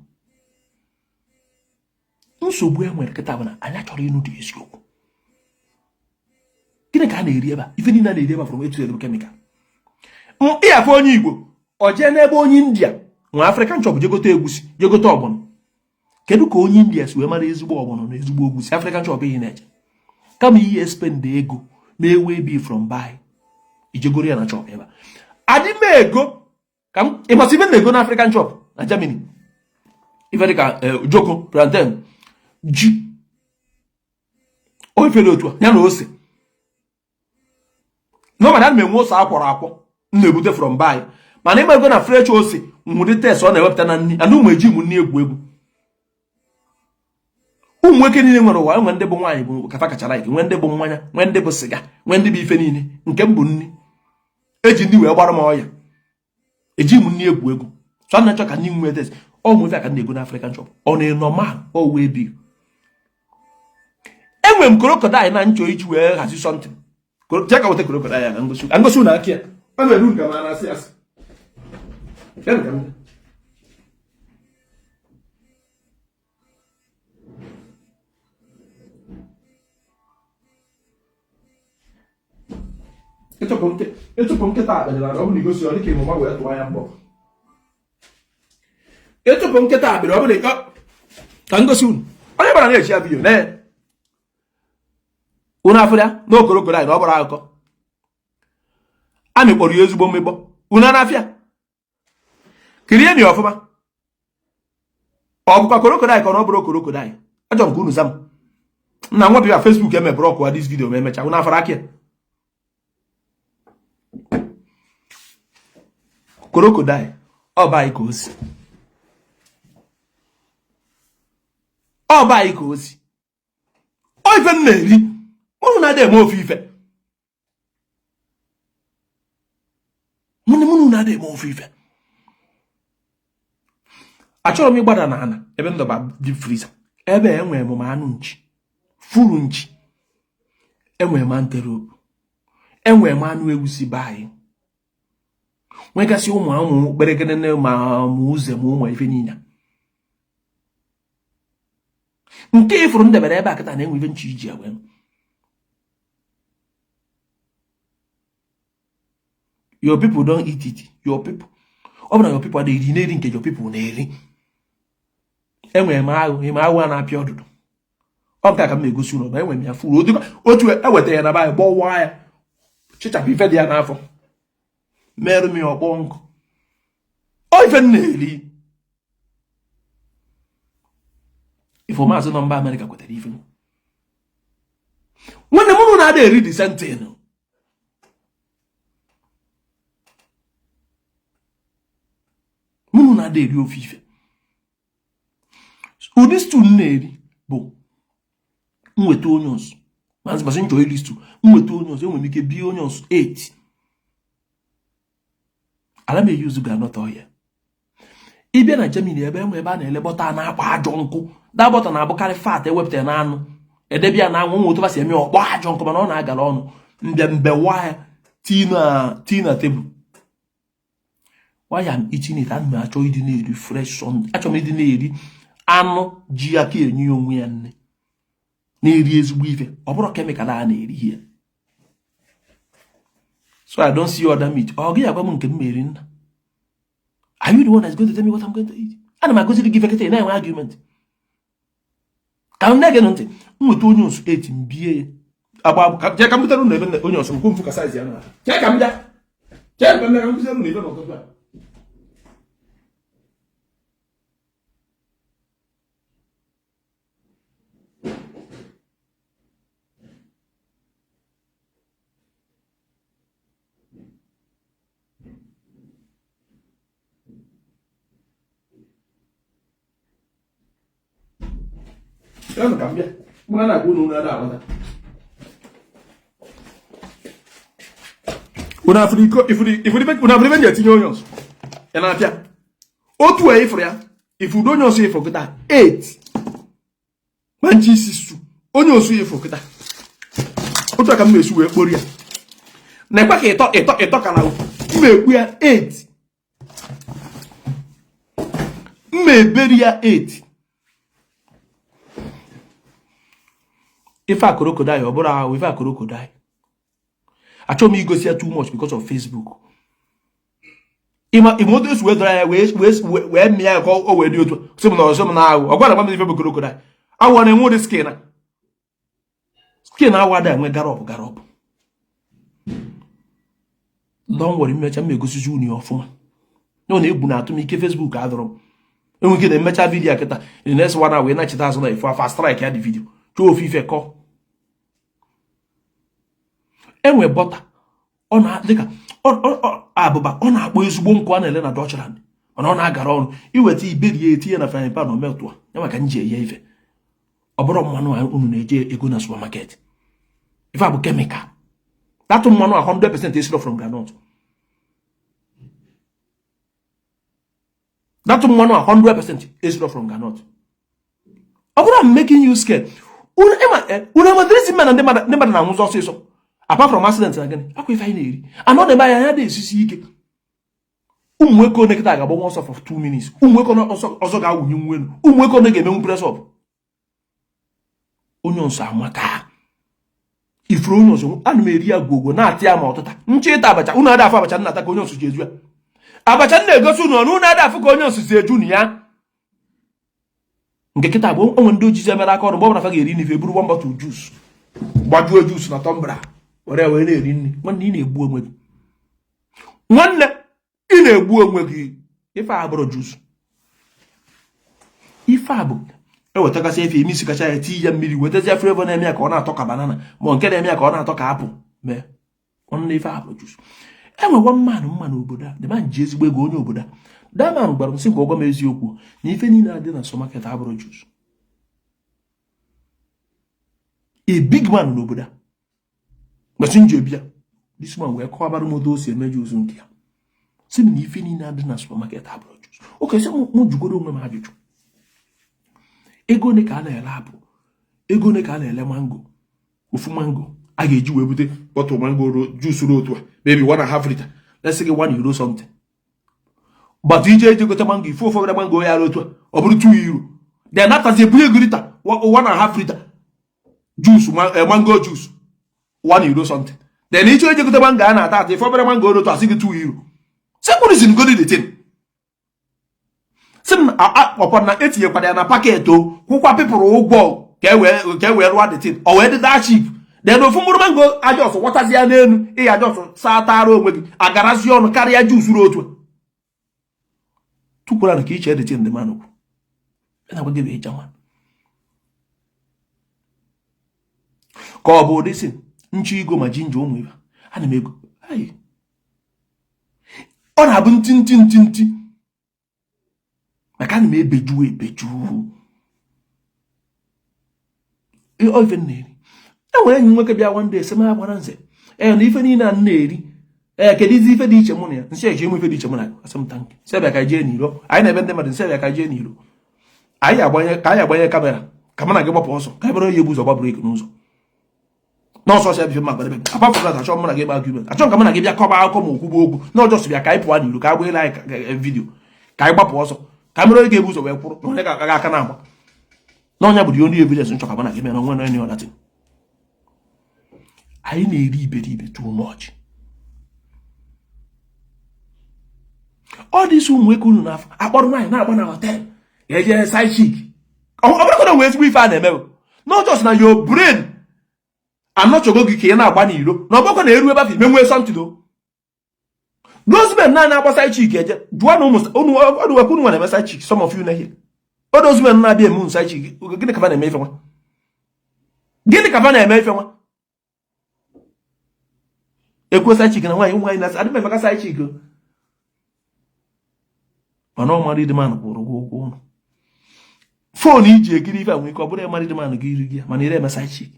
Speaker 1: nsogbu e nwere kịta bụ na anyị achọrọ ịnụ dị eziokwu. Gịnị ka a na-eri ebe a? Ife niile a na-eri ebe a from A to Z bụ chemical. Ịyafe onye Igbo, ọ jee n'ebe onye India nwe African shop, jegote egusi, jegote ọgbọnọ. Kedu ka onye India si wee mara ezigbo ọgbọnọ na ezigbo egusi African shop ihe na-eje, kama ihe spend ego ma ewe bi from buy ijegoro ya na shop ebe a? Adị m ego ka m ịmasị ife na-ego na African shop na Germany, ife dịka joko, plantain, ji, o ife dị otu a ya na ose. Normally ana m enwe ose akwọrọ akwọ m na-ebute from buy, mana ịma ego na fresh ose nwụdị taste ọ na-ewepụta na nri. And ụmụ eji m nri egwu egwu. Ụmụ nwoke niile nwere ụwa, enwe ndị bụ nwaanyị bụ kafa kacha like, nwee ndị bụ mmanya, nwee ndị bụ sịga, nwee ndị bụ ife niile. Nke m bụ nri. Eji ndị wee gbara m ọya, eji m nri egwu egwu. So na achọ ka ndị nwee taste ọ nwe ife ka na-ego na African shop. Ọ na normal ọ wee bi. Enwere m crocodile na nchọ iji wee hazi something. Jee ka weta crocodile ya ka ngosi, ka ngosi na aka ya ọ na-eru nke ma na-asị asị. Bịa nke m. Ịchụpụ nkịta akpịrị na ọ bụrụ na igosi ọ dịka ịmụma wee tụọ ya mbọ. Ịchụpụ nkịta akpịrị, ọ bụrụ na ka ngosi unu onye gbara na-echi ya video na unu afụrụ ya na okorokoro anyị na ọ gbara akụkọ amị kpọrọ ya ezigbo mmekpọ. Unu na-afịa kirie na ya ọfụma. Ọ bụkwa crocodile ka ọ bụrụ crocodile? Ajọ nke unu zam na nwa bịa Facebook eme block this video ma emechaa. Unu afara aka ya crocodile. Ọ bụ anyị ka o si, ọ bụ anyị ka o si. Ọ ife m na-eri, unu na-adị eme ofe ife. Nwanne m, unu na-adị eme ofe ife. Achọrọ m ịgbada n'ala ebe m dọba deep freezer, ebe enwere m anụ nchi furu nchi, enwere m antelope, enwere m anụ ewu si be anyị, nwegasị ụmụ ụmụ kperekere ma ma uze ma ụmụ ife niile nke ifuru m debere ebe a kịta na-enwe ife nchi iji ewe. Your people don't eat it. Your people, ọ bụ na your people adịghị eri, na-eri nke your people na-eri. Enwere m aghụ, ime aghụ a na-apịa ọdụdụ. Ọ nke a ka m na-egosi ụlọ na enwere m ya furu otu eweta ya na be anyị, gbọwa ya, chichapụ ife dị ya n'afọ, merụ m ya ọkpọ nkụ. Ọ ife m na-eri. Ife maazị nọ mba Amerịka kwetara ife nwanne m unu na-ada eri the same thing. Mụnụ na-ada eri ofe ife. Ụdị stew m na-eri bụ nweta onions, ma masị nchọ iri stew, nweta onions, enwere m ike bie onions 8. Ala m eyuzu groundnut oil. Ịbịa na Germany, ebe enwe ebe a na-ele butter na-akpa ajọ nkụ. That butter na-abụkarị fat ewepụtara na anụ edebe ya na anwụ nwe otu si eme ọkpọ ajọ nkụ, mana ọ na-agara ọnụ. Mbịa mbewa ya tii na tebụl. Why I'm eating it? Ana m achọ ịdị na-eri fresh Sunday. Achọrọ m ịdị na-eri anụ ji aka enye ya onwe ya nne, na-eri ezigbo ife, ọ bụrụ chemical a na-eri ihe. So I don't see other meat. Ọ gị agwa m nke m eri nna? Are you the one that's going to tell me what I'm going to eat? Ana m agoziri gị ife kịta na-enwe argument. Ka m na-ege ntị, m nweta onions 8, m bie ya. Agba jee ka m butere unu ebe onions m kwumfu ka size ya na. Jee ka m bịa. Jee ka m bịa ka m butere unu ebe n'ụtụtụ a. Bịanụ ka m bịa. Mụ na na-agwa unu unu ada aghọta. Unu afụrụ iko ifuru ifuru ife unu afụrụ ife m ji etinye onions. Ya na-apịa. Otu a ifuru ya. Ifuru onions ifuru kịta 8. Ma nchi isi su onions ifuru kịta. Otu a ka m na-esi wee kpori ya. Na-ekwe ka ịtọ ịtọ ịtọ ka na m ekpu ya 8. M eberi ya 8. Ife a crocodile ọ bụrụ ahụ ife a crocodile. Achọghị m igosi ya too much because of Facebook. Ịma ịma otu esi wee dọrọ ya wee wee wee mịa ya ka o wee dị otu a. Sị m na ọzọ m na ahụ ọ gwara gwa m ife bụ crocodile. Awọ na-enwe ụdị skin a. Skin awọ ada enwe garọp garọp. Don't worry, mmecha m egosizi unu ya ọfụma. Na ọ na-egwu na-atụ m ike Facebook adọrọ m. Enwe ike na-emecha video kịta the next one wee nachita azụ na ifu afa strike ya dị video chọọ ofu ife kọ. Enwe butter ọ na dịka abụba ọ na-akpọ ezigbo nkụ a na-ele na Deutschland mana ọ na-agara ọnụ iweta iberi ya etinye na frying pan o meltụa ya maka nji eye ife. Ọ bụrụ mmanụ a unu na-eje ego na supermarket. Ife a bụ chemical. That mmanụ a 100% esiro from groundnut. That mmanụ a 100% esiro from groundnut. Ọ bụrụ I'm making you scared. Unu ịma unu amadịrịsị mma na ndị mmadụ na-anwụzi ọsịsọ. Apart from accident na gịnị akwa ife anyị na-eri anọ na-eme anya ya na-esisi ike. Ụmụ nwoke one kịta ga-agbanwe ọsọ for 2 minutes. Ụmụ nwoke ọzọ ga-awụnye nwu elu. Ụmụ nwoke one ga-emenwu press up. Onions amaka. Ifuru onions ana m eri ya gwogwo na-atị ya ma ọtụta. Nche ịta abacha unu ada afụ abacha nnata ka onions ji eju ya. Abacha m na-egosi unu ọnụ unu ada afụ ka onions si eju na ya. Nke kịta bụ onwe ndị ojizi emere aka ọrụ mgbe ọ bụla fa ga-eri nri fa eburu one bottle juice gbajuo juice na tumbler were wee na-eri nri. Nwanne ị na-egbu onwe gị. Nwanne ị na-egbu onwe gị. Ife a bụrụ juice. Ife a bụ ewetagasị efe eme isi kacha ya tii ya mmiri wetazie flavor na-eme ya ka ọ na-atọ ka banana ma nke na-eme ya ka ọ na-atọ ka apple mee. Nwanne ife a bụrụ juice. Enwe one man mma n'obodo a the man ji ezigbo ego onye obodo a. That man gwara m sị ka ọ gwa m eziokwu na ife niile adị na supermarket abụrụ juice. A big man n'obodo a. Mbọsị nji bịa this man wee kọwabara m otu o si eme juice nke ya. Sị m na ife niile adị na supermarket abụrụ juice. Okay, sị m jụgoro onwe m ajụjụ. Ego ole ka a na-ele apple? Ego ole ka a na-ele mango? Ofu mango a ga-eji wee bute bottle mango juice ruo otu a maybe 1.5 liter. Let's say €1 something. But ije eje gote mango ife ofe obere mango ya otu a ọ bụrụ €2. Then after ebunye gị liter 1.5 liter juice mango juice €1 something. Then iche eje gote mango a na-ata ata ife obere mango otu a sị gị €2. Sekwurizin godi the thing. Sị m ọkwa na etinyekwara ya na packet o kwụkwa pịpụrụ ụgwọ ka e wee rụọ the thing o wee dị that cheap. Then ofu mkpụrụ mango a just wọtazi ya n'elu ị ya just saa tara onwe gị agarazi ọnụ karịa juice ruo otu a. Tukwara ka iche the thing dị manụ kwu. Na-agwa gị bụ ịcha nwa. Ka ọ bụ ụdị si nchọ igo ma ginger ụmụ ibe ana m ego. Ọ na-abụ ntị ntị ntị ntị maka ana m ebeju ebeju. Ife na-eri. Enwere enyi nwoke bịa one day sị m agbara nze ee na ife niile a na-eri ee kedu izi ife dị iche mụ na ya nsị eji enwe ife dị iche mụ na ya asị m thank you sị bịa ka jee n'iro anyị na-ebe ndị mmadụ nsị bịa ka jee n'iro anyị agbanye ka anyị agbanye camera ka mụ na gị gbapụ ọsọ ka anyị bụrụ onye ebu ụzọ gba brake n'ụzọ n'ọsọ ọsọ ya bụ ife mma gbadebe apart from that achọ mụ na gị gba argument achọ ka mụ na gị bịa kọba akụkọ ma okwugbo okwu na ọjọọ sị bịa ka anyị pụọ n'iro ka a gbanyere anyị video ka anyị gbapụ ọsọ ka anyị mere onye ga-ebu ụzọ wee kwụrụ na onye ga-aga aka na-agba na ọnya bụ the only evidence nchọ ka mụ na gị mere onwe na any other thing. Anyị na-eri iberibe too much. Ọ dị isi ụmụ nwoke unu n'afọ akpọrọ nwaanyị na-agba na hotel eje side chick ọ bụrụ na nwee ezigbo ife a na-eme not just na your brain Anọchọgo gị ka ị na-agba n'iro na ọgbakọ na-eru ebe afọ ime nwee something o. Those men na na-agba side chick, eje jụọ na ụmụ ọdụwekwu unu nwere eme side chick. Some of you na here, all those men na-abịa eme side chick, gịnị ka fa na-eme ife nwa? Gịnị ka fa na-eme ife nwa? Ekwu side chick na nwaanyị, ụmụ nwaanyị na-asị adị m emeka side chick o. Mana ọ married man kwụrụ ụgwọ ụgwọ ụlọ, phone iji ekiri ife a nwere ike ọ bụrụ married man gị iri gị ya, mana ire eme side chick.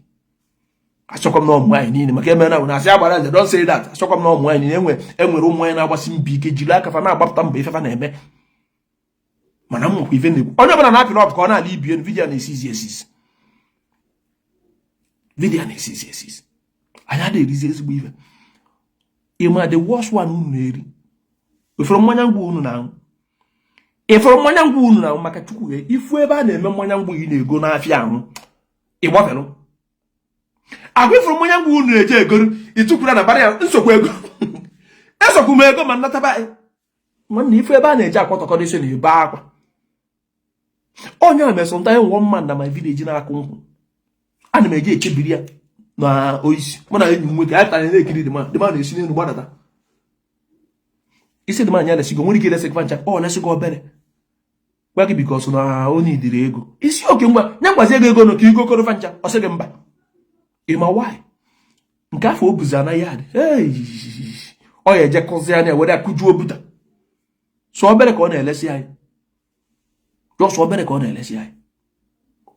Speaker 1: Achọkwa m na ụmụ nwaanyị niile maka eme na na asị agbara nze, don't say that. Achọkwa m na ụmụ nwaanyị niile enwere ụmụ nwaanyị na-agbasi mbọ ike, jiri aka fa na-agbapụta mbọ ife fa na-eme. Mana m nwekwa ife na-ekwu, onye ọbụla na-apịrị ọpụ ka ọ na-ala ibie. Video na-esizi esizi, video na-esizi esizi. Anyị adịghị erizi ezigbo ife. Ịma the worst one unu na-eri? Ifuru mmanya ngwụ unu na-aṅụ, ifuru mmanya ngwụ unu na-aṅụ, maka Chukwu ya, ifu ebe a na-eme mmanya ngwụ ị na-ego n'afịa aṅụ, ịgbafelu agwa. Ifuru mmanya ngwụ unu na-eje egoro, ịtụkwura na bara ya nsogbu ego, esokwu m ego ma nnataba anyị. Nwanne, ifu ebe a na-eje akwatọkọrọ isi na-ebe akwa. Onye a mesụnta ya, one man na my village na-akụ nkwụ, ana m eje echebiri ya na oisi. Mụ na enyi m nwoke anyị tara na-ekiri the man. The man na-esi n'elu gbadata isi. The man ya lesigo, nwere ike ilesi gị ncha, ọ lesigo obere gwa gị because na onye idiri ego isi oke ngwa nye ngwazi ego ego nọ ka igo koro fancha. Ọ sị gị mba. Ịma why? Nke afọ o buzi anaghị adị ọ ya eje kụzi anya were akụjuo buta so obere ka ọ na-elesi anyị, just obere ka ọ na-elesi anyị.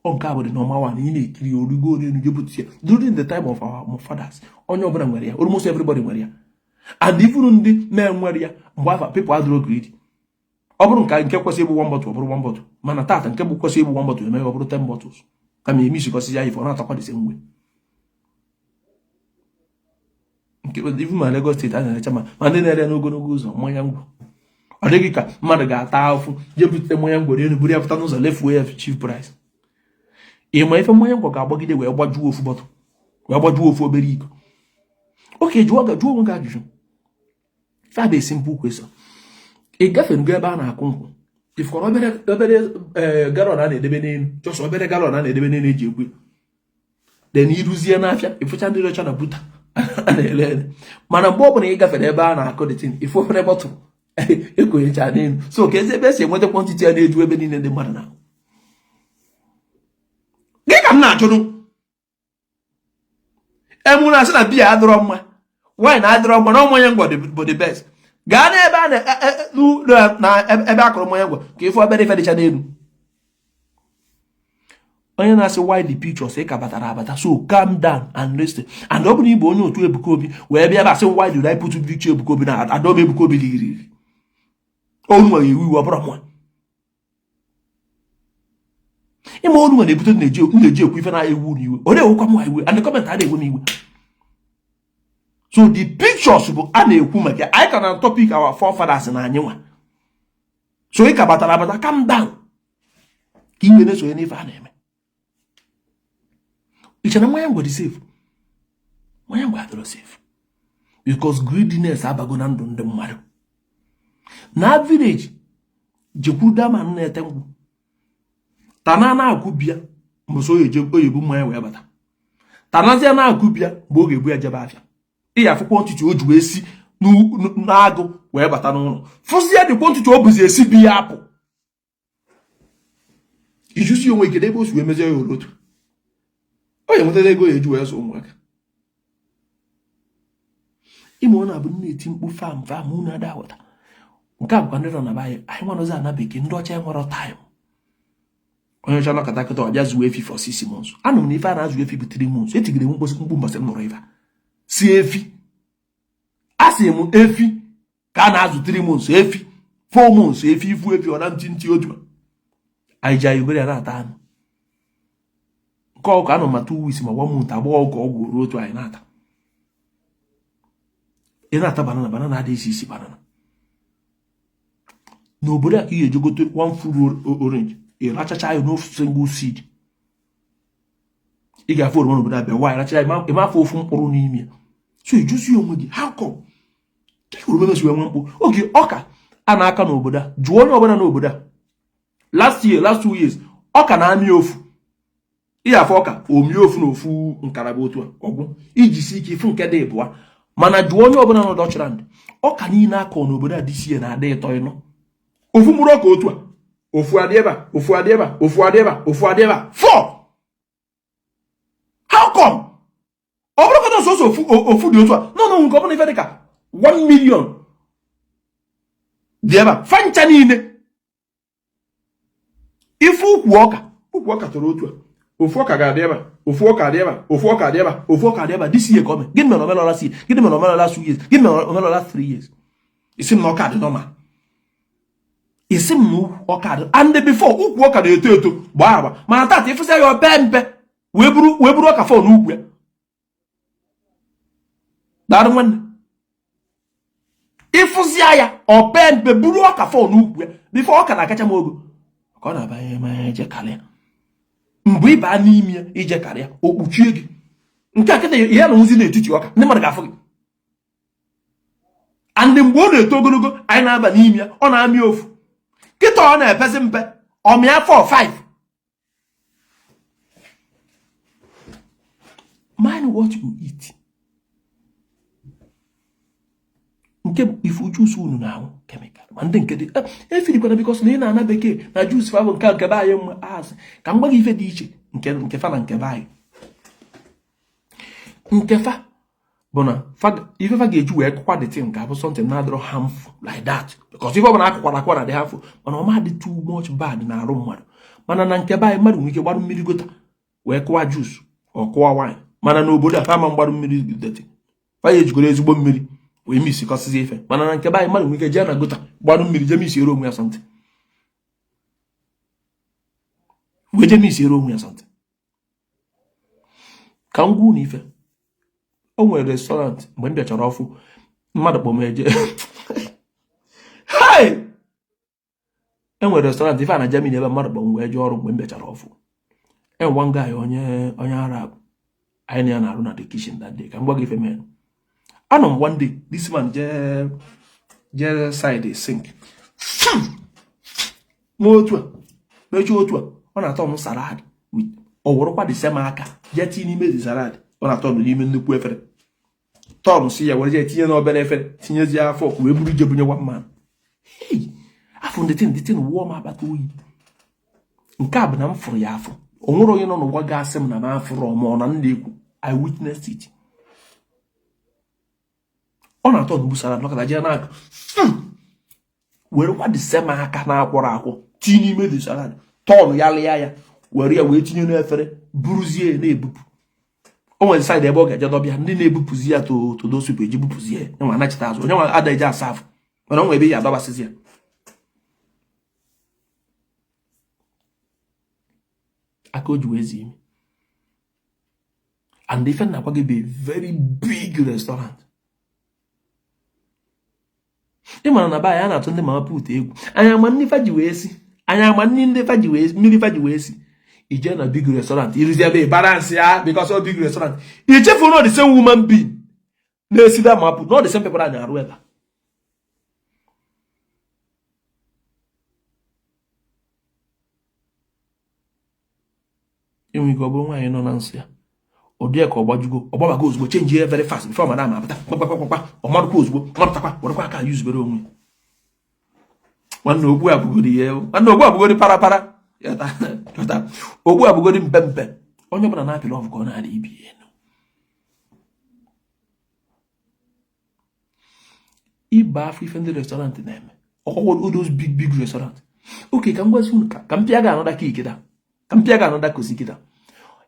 Speaker 1: Ọ nke a bụ the normal one ị na-ekiri origo n'elu jebụta ya. During the time of our fathers, onye ọbụla nwere ya, almost everybody nwere ya, and even ndị na-enwere ya mgbe afa, people adịrọ greedy. Ọ bụrụ nke kwesịrị ịbụ one bottle, ọ bụrụ one bottle. Mana tata, nke bụ kwesịrị ịbụ one bottle eme ọ bụrụ 10 bottles, kama eme isikọsị ya ife ọ na-atakwa the same way. Nke even ma Lagos State a na-erecha, ma ndị na-ere n'ogologo ụzọ mmanya ngwọ, ọ dịghị ka mmadụ ga-ata ahụhụ jee bute mmanya ngwọ elu, buru ya pụta n'ụzọ, lefuo ya cheap price. Ị ma ife mmanya ngwọ ga-agbagide wee gbajuo ofu bottle, wee gbajuo ofu obere iko? Oke jụọ jụọ onwe gị ajụjụ. Ife a bụ simple question. Ị gafenugo ebe a na-akụ nkwụ, ifụkwara obere obere gallon a na-edebe n'elu, just obere gallon a na-edebe n'elu eji ekwe. Then iruzie n'afịa, ịfụcha ndị ọcha na buta a na-ere ere. Mana mgbe ọbụla ị gafere ebe a na-akụ detin, ifu obere bottle ekonyecha n'elu. So ka ezi ebe esi enweta quantity a na-eju ebe niile ndị mmadụ na gị ka m na-achụrụ emụ na asị na biya adịrọ mma, wine adịrọ mma, na mmanya ngwọ bụ the best. Gaa n'ebe a na ebe akụrụ mmanya ngwọ ka ifu obere ife dịcha n'elu. Onye na-asị why the pictures, ị ka batara abata, so calm down and listen. And ọ bụrụ na ị bụ onye otu Ebuka Obi wee bịa ebe a sị, "Why did I put picture Ebuka Obi?" na adọba Ebuka Obi ligiriri onu nwere iwu iwu, ọ bụrụ mụa ịma onu nwere ebute na-eji ekwu ife na-ewu n'iwe, ọ na-ewukwa mụ iwe, and the comment a na-ewe m iwe. So the pictures bụ a na-ekwu maka anyị ka na topic our forefathers na anyị nwa. So ị ka batara abata, calm down ka iwe na-esonye n'ife a na-eme. Iche na mmanya ngwa dị safe? Mmanya ngwa adịrọ safe because greediness abago na ndụ ndị mmadụ. Na village, jekwuru daman na-ete nkwụ tana na-akwụ bịa mbọsị oyi oyibu mmanya wee bata, tanazia na-akwụ bịa mgbe ọ ga-ebu ya jebe afịa. Ị ya afụkwa ntụtụ o ji wee si n'agụ wee bata n'ụlọ, fụzie dịkwa ntụtụ o buzi esi bi ya apụ. Ijusi onwe kedu ebe o si wee mezie ya orotu o ya nwetara ego ya eji wee zụ ụmụaka. Ime ọ na-abụ na-eti mkpu fam fam, unu ada aghọta. Nke a bụkwa ndị nọ na be anyị. Anyị nwanọzi ana bekee, ndị ọcha enwero time. Onye ọcha nọkọta kịta, ọbịa zuo efi for 6 months. Anụ m na ife a na-azụ efi bụ 3 months. Etigide m mkposi mkpu mbọsị m nụrụ ife a. Si efi, a sị m efi ka a na-azụ 3 months, efi 4 months, efi ifu efi ọ na ntị ntị otu anyị ji anyị ya na-ata anụ nke ọkụ anọ ma 2 weeks ma 1 month agba ọkụ ọgwụ ruo otu anyị na-ata. Ị na-ata banana, banana adịghị isi isi banana n'obodo a ka ị ga-eji gote one full orange, ị rachacha ya n'ofu single seed. Ị ga-afụ oroma n'obodo a bịa nwaanyị racha ya, ịma afọ ofu mkpụrụ n'ime ya. So ịjụzi onwe gị, how come ka oroma mesi wee nwee mkpụrụ oge ọka a na-aka n'obodo a? Jụọ onye ọbụla n'obodo a, last year, last 2 years, ọka na-amị ofu. Ihe afọ ọka omie ofu na ofu nkaraba otu a ọgwụ iji si ike ifu nke dị ịbụa. Mana jụọ onye ọbụla nọ Deutschland, ọka niile akọ n'obodo a this year na-adị ịtọ ịnọ. Ofu mkpụrụ ọka otu a, ofu adị ebe a, ofu adị ebe a, ofu adị ebe a, ofu adị ebe a, four. How come? Ọ bụrụkọta sọsọ ofu ofu dị otu a no no nke ọ bụla ife dị ka 1 million dị ebe a, fa ncha niile. Ife ukwu ọka, ukwu ọka toro otu a, ofu ọka ga-adị ebe a, ofu ọka adị ebe a, ofu ọka adị ebe a, ofu ọka adị ebe a. This year ka o mee. Gịnị mere o merọ last year? Gịnị mere o merọ last 2 years? Gịnị mere o merọ last 3 years? Isi m na ọka dị normal, isi m na ọka dị. And before, ukwu ọka na-eto eto, gbaa agba, mana tata ịfụsịa ya, ope mpe wee buru ọka fọ n'ukwu ya. Daalụ nwanne. Ịfụzịa ya, ope mpe buru ọka fọ n'ukwu ya. Before, ọka na-akacha m ogo ka ọ na-abanye ma ije karịa. Mgbe ị baa n'ime ya ije karịa, o kpuchie gị. Nke a kịta ihe na nwụzi n'etiti ọka, ndị mmadụ ga-afụ gị. And mgbe ọ na-eto ogologo, anyị na-aba n'ime ya, ọ na-amị ofu. Kịta ọ na-epezi mpe, ọmịa 4 5. Mind what you eat. Nke bụ ifu juice unu na-aṅụ chemical, ma ndị nke dị efirikwana because na ị na-ana bekee na juice fa bụ nke be anyị mma. Asị ka m gwa gị ife dị iche nke fa na nke be anyị. Nke fa bụ na ife fa ga-eji wee kụkwa the thing ga-abụ something na-adịrọ harmful like that, because ife ọbụla akụkwara akwa na dị harmful, mana ọ ma dị too much bad na arụ mmadụ. Mana na nke be anyị, mmadụ nwere ike gbarụ mmiri gutter wee kụwa juice, ọ kụwa wine. Mana n'obodo a, fama mgbarụ mmiri dirty, fa ya ejigoro ezigbo mmiri wee mix kọsịzi ife. Mana na nke be anyị, mmadụ nwere ike jee na gutter gbarụ mmiri, jee misiere onwe ya something, wee jee misiere onwe ya something. Ka m gwa unu ife, o nwere restaurant mgbe m bịachara ọfụ, mmadụ kpọ m eje. Hey! E nwere restaurant ife a na Germany ebe mmadụ kpọ m wee jee ọrụ mgbe m bịachara ọfụ. Enwe one guy, onye Arab, anyị na ya na-arụ na the kitchen that day. Ka m gwa gị ife mere. Anọ m one day, this man jee side sink ma otu a mechie otu a, ọ na-atọ m salad. Ọ wụrụkwa the same aka jee tinye n'ime the salad. Ọ na-atọ m n'ime nnukwu efere, tọn si ya were jee tinye n'obere efere, tinyezie afọ wee buru ije bunye one man. Hey, afọ the thing wụọ m akpata oyi. Nke a bụ na m fụrụ ya afọ. O nwere onye nọ n'ụwa ga-asị m na m afụrọ, ma ọ na m na-ekwu. I witnessed it. Ọ na-atọ n'ugbu salad nọkọta jee n'aka werekwa the same aka na-akwọrọ akwọ tinye n'ime the salad, tọn ya lịa ya, were ya wee tinye n'efere, buruzie ya na-ebupụ. O nwere side ebe ọ ga-eje dọbịa, ndị na-ebupụzi ya to those people eji bupụzi ya nwa anachita azụ. Onye nwa ada eje asa afụ, mana o nwere ebe ya adọbasịzi ya aka o ji wee zie imi. And ife na-agwa gị bụ a very big restaurant. Ị mara na be anyị a na-atụ ndị mama put egwu. Anyị ama nni fa ji wee si, anyị ama nni ndị fa ji wee, mmiri fa ji wee si. Ije na big restaurant, iruzi ebe balance ya because of big restaurant, ichefu not the same woman being na-esi da mama put, not the same people a na-arụ ebe a. Enwere ike ọ bụrụ nwaanyị nọ na nsọ ya, ọ dị ya ka ọ gbajugo, ọ gbabago ozugbo, change ya very fast before madam apụta. Kpakpakpakpa, ọ marụkwa ozugbo, marụtakwa, werekwa aka yuzubere onwe ya. Nwanne, okpu abụgodi ya, nwanne, okpu abụgodi para para, okpu abụgodi mpe mpe. Onye ọbụla na-apịrị ọfụ ka ọ na-adị ibi elu. Ịba afọ ife ndị restaurant na-eme ọkọkwọ, those big big restaurant. Okay, ka m gwazi unu, ka m pịa gị anọda ka ikida, ka m pịa gị anọda kosi kịta.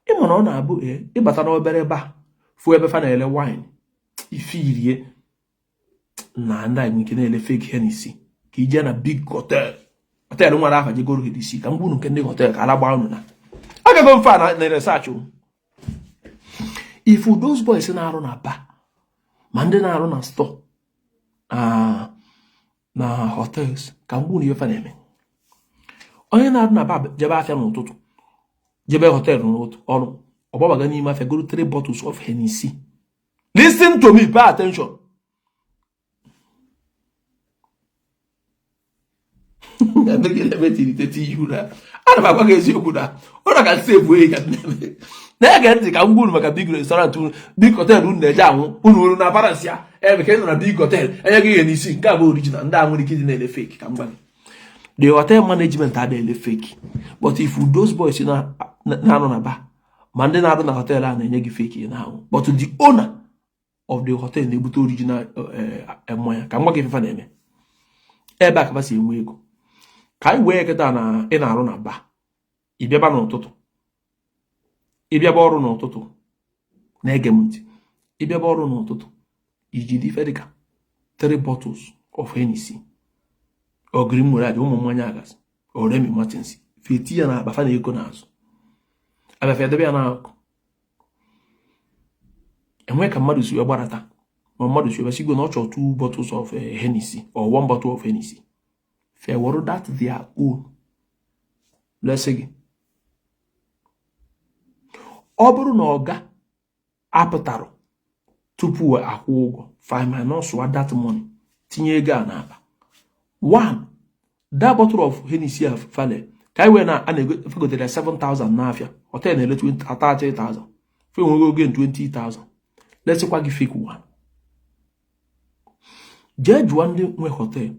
Speaker 1: Ị ma na ọ na-abụ ee, ịbata n'obere ebe a, fụ ebe fa na-ele wine, ife irie na ndị anyị nke na-ele fake Hennessy, ka ije na big hotel, hotel nwere afa, jegoro Hennessy. Ka m gwa unu nke ndị hotel ka ala gbaa unu na agago mfe a na research o. If those boys na-arụ na bar, ma ndị na-arụ na store na hotels, ka m gwa unu ife fa na-eme. Onye na-arụ na bar jebe afịa n'ụtụtụ, jebe hotel n'ụtụ ọrụ, ọ gbabaga n'ime afịa goro three bottles of Hennessy. Listen to me, pay attention. Emegide tiri €30. Ana m agwa gị eziokwu na ụlọ ka save oyi ka na-eme na-ege ntị ka m gwa unu maka big restaurant unu, big hotel unu na-eje anwụ unu uru na balance ya ebe ka ị nọ na big hotel enye gị ihe n'isi. Nke a bụ original. Ndị a nwere ike ịdị na-ele fake. Ka m gwa gị, the hotel management adịghị ele fake, but if those boys na-anọ na bar ma ndị na-arụ na hotel a na-enye gị fake, ị na-ahụ. But the owner of the hotel na-ebute original mmanya. Ka m gwa gị ife na-eme ebe a ka si enwe ego. Ka anyị wee kịta na ị na-arụ na bar, ị bịaba n'ụtụtụ, ịbịaba ọrụ n'ụtụtụ, na-ege m ntị, ịbịaba ọrụ n'ụtụtụ, ijide ife dịka 3 bottles of Hennessy or Green Mirage, ụmụ mmanya agasị or Remy Martins, feti ya na akpa fa na ego n'azụ abịafe edebe ya n'akụkụ. Enwe ka mmadụ si wee gbarata, ma mmadụ si wee sigo na ọ chọrọ two bottles of Hennessy or one bottle of Hennessy, fe were that their own lesị gị. Ọ bụrụ na ọga apụtarụ tupu akwụ ụgwọ, fa minus that money, tinye ego a n'akpa. One that bottle of Hennessy a fale ka anyị wee na a na-egotere ya 7000 n'afịa, hotel na-ele 30,000, fe nwego oge 20,000, lesịkwa gị fake one. Jee jụọ ndị nwe hotel,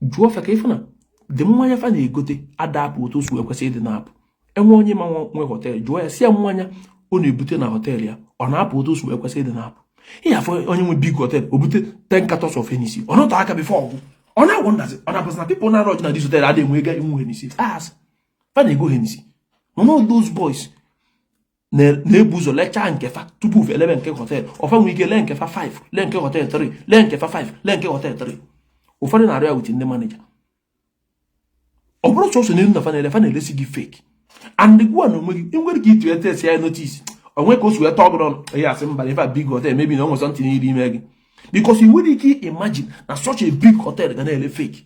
Speaker 1: jụọ fe ka ịfụ na dị mmanya fa na-egote adapụ otu o si wee kwesị ịdị na-apụ. Enwe onye ma nwe hotel, jụọ ya si ya mmanya ọ na-ebute na hotel ya, ọ na-apụ otu o si wee kwesị ịdị na-apụ? Ihe afọ onye nwe big hotel o bute 10 cartons of Hennessy, ọ nọtọ aka before ọgwụ, ọ na-agwọ ndazi, ọ na-abụzi na people na-arọ na this hotel adịghị enwe ego inwe Hennessy. As fa na-ego Hennessy, mana all those boys na-ebu ụzọ lechaa nke fa tupu elebe nke hotel. Ọfa nwere ike lee nke fa 5, lee nke hotel 3, lee nke fa 5, lee nke hotel 3. Ụfọdụ na-arịọ ya with ndị manager. Ọ bụrụ sọsọ n'elu na fa na-ele, fa na-elesi gị fake. And gwa na onwe gị, ị nwere ike itu test ya, notice onwe ka o si wee tọọ gị n'ọnụ ya, asị mba, ife a big hotel, maybe na o nwere something iri ime gị, because ị nwere ike imagine na such a big hotel ga na-ele fake.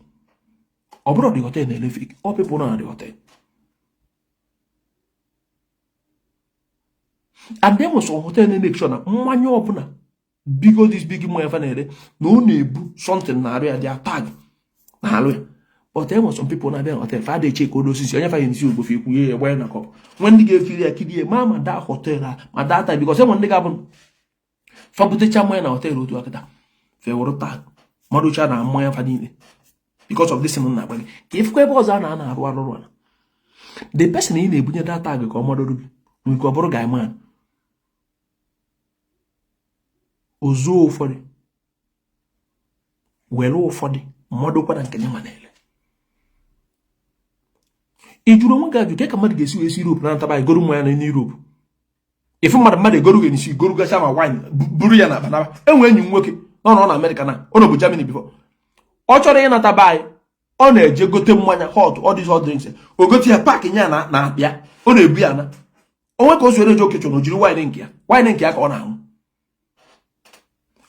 Speaker 1: Ọ bụrụ the hotel na-ele fake, all people nọ na the hotel. And then some hotel na-make sure na mmanya ọbụla bigo, this big mmanya fa na-ere, na ọ na-ebu something na-arụ ya, dị tag na-arụ ya. But enwere some people na-abịa na hotel, fa adịghị check odo osisi onye fa ya nsi ogbofe ekwunye ya, gbanye na cup. Nwe ndị ga-ekiri ya kirie ma daa hotel a ma daa taa, because enwere ndị ga-abụ fa butecha mmanya na hotel otu akịta, fe wụrụ tag madocha na mmanya fa niile. Because of this na agba gị ka ịfụkwa ebe ọzọ a na arụ arụrụ ala. The person ị na-ebunye that tag ka ọ madoro gị nwere ike ọ bụrụ guy man ozuo ụfọdụ were ụfọdụ mmadụ na nke nwa na-ele. Ị jụrụ onwe gị ajụ ka mmadụ ga-esi wee si Europe na ntaba egoro mmanya na Europe, ifu mmadụ egoro gị n'isi goro gacha ma wine buru ya na akpa. Enwe enyi m nwoke nọ na Amerịka, na ọ nọbụ Germany before. Ọ chọrọ ịnata be anyị, ọ na-eje gote mmanya hot, all these hot drinks, o gote ya, pack ya na akpịa, ọ na-ebu ya na onwe ka o si were eje oke chọrọ, o jiri wine nke ya, wine nke ya ka ọ na-aṅụ.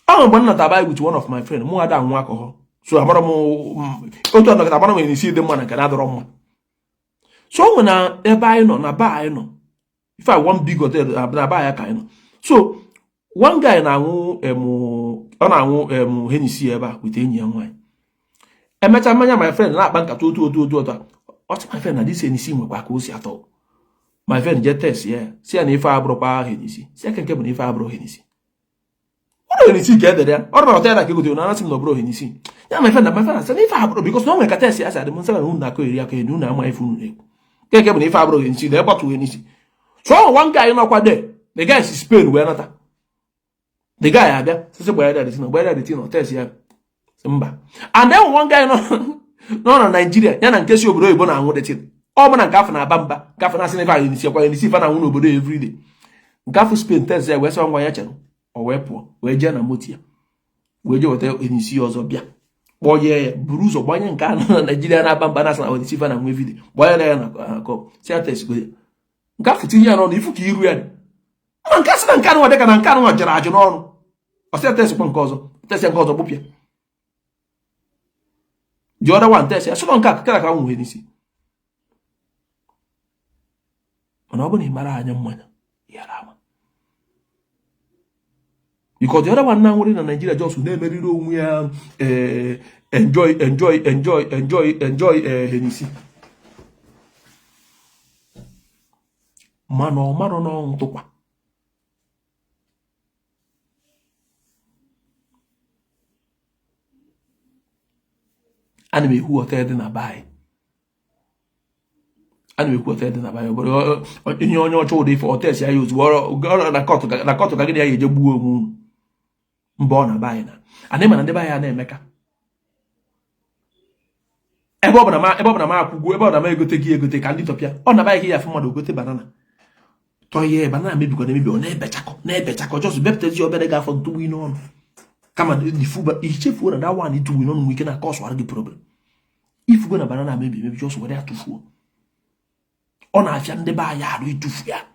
Speaker 1: Ọ mgbe m nata be with one of my friend, mụ ada anwụ alcohol, so amara m otu ọnọkọta amara m isi dị mma na nke na-adọrọ mma. So o nwe na ebe anyị nọ na bar anyị nọ, ife a one big hotel na bar ya ka anyị nọ. So one guy na-aṅụ ọ na-aṅụ Hennessy ebe a with enyi ya nwaanyị. Emechaa mmanya, my friend na-akpa nkata otu otu otu otu. Ọ sị my friend na this Hennessy nwekwa ka o si atọ. My friend jee test ya, si ya na ife abụrụkwa Hennessy, si ya nke bụ na ife abụrụ Hennessy, ọ bụ Hennessy ka edere ya ọ na hotel ka egotere na anasị m na ọ bụrụ Hennessy ya. My friend na my friend asị na ife abụrụ, because na o nwere ka test ya si adị m nsị na unu na-akọ eri akọ eri, unu ama ife unu na-ekwu nke bụ na ife abụrụ Hennessy na ịgbatu Hennessy. So ọ one guy nọkwa there, the guy si Spain wee nata. The guy abịa sịsị gbanyere ya the gbanyere the thing, test ya, mba. And then one guy nọ na Nigeria ya na nke si obodo oyibo na-aṅụ the thing. Ọ bụ na nke afọ na-aba mba, nke afọ na-asị na ife anyị nisi akwa nisi ife na-anwụ n'obodo everyday. Nke afọ Spain test ya wee sị ngwa ya chere, ọ wee pụọ wee jee na moto ya wee jee weta Hennessy ọzọ, bịa kpọnye ya, buru ụzọ gbanye nke anọ na Naijiria na-aba mba na-asị na Hennessy ife na-anwụ everyday, gbanyere ya na cup, si ya test ya. Nke afọ tinye ya n'ọnụ, ifu ka iru ya dị ma nke asị na nke anụnwa dị ka na nke anụnwa jere ajụ n'ọnụ. Ọ sị ya test kwa nke ọzọ, test ya nke ọzọ, gbụpịa the other one, test ya, sọ nke a kara ka nwụ Hennessy. Mana ọ bụrụ na ị mara anya mmanya yara ama, Because the other one na nwere na Nigeria just na-emeriri onwe ya, enjoy, enjoy, enjoy, enjoy, enjoy, Hennessy. Mana ọ marọ na ọ ntụkwa. Ana m ekwu hotel dị na be anyị, ana m ekwu hotel dị na be anyị. Obodo ihe onye ọcha ụdị ife hotel si ya ozugbo ọrụ na court, na court ka gị na ya eje gbuo onwe unu mba ọ na be anyị na ana mana ndị be anyị a na-emeka ebe ọ bụla ma ebe ọ bụla ma akwụgwo ebe ọ na ma egote gị egote ka ndị tọpịa ọ na be anyị ka ya afụ mmadụ ogote banana tọye banana mebikwa na emebi, ọ na-ebechakọ na-ebechakọ, just bepụtazi obere ga-afọ ntụgbu n'ọnụ kama ichefuo na that one itugbu n'ọnụ nwere ike na cause gị problem. Ifugo na banana mebi emebi, just were ya tụfuo. Ọ na-afịa ndị be anyị arụ itufu ya.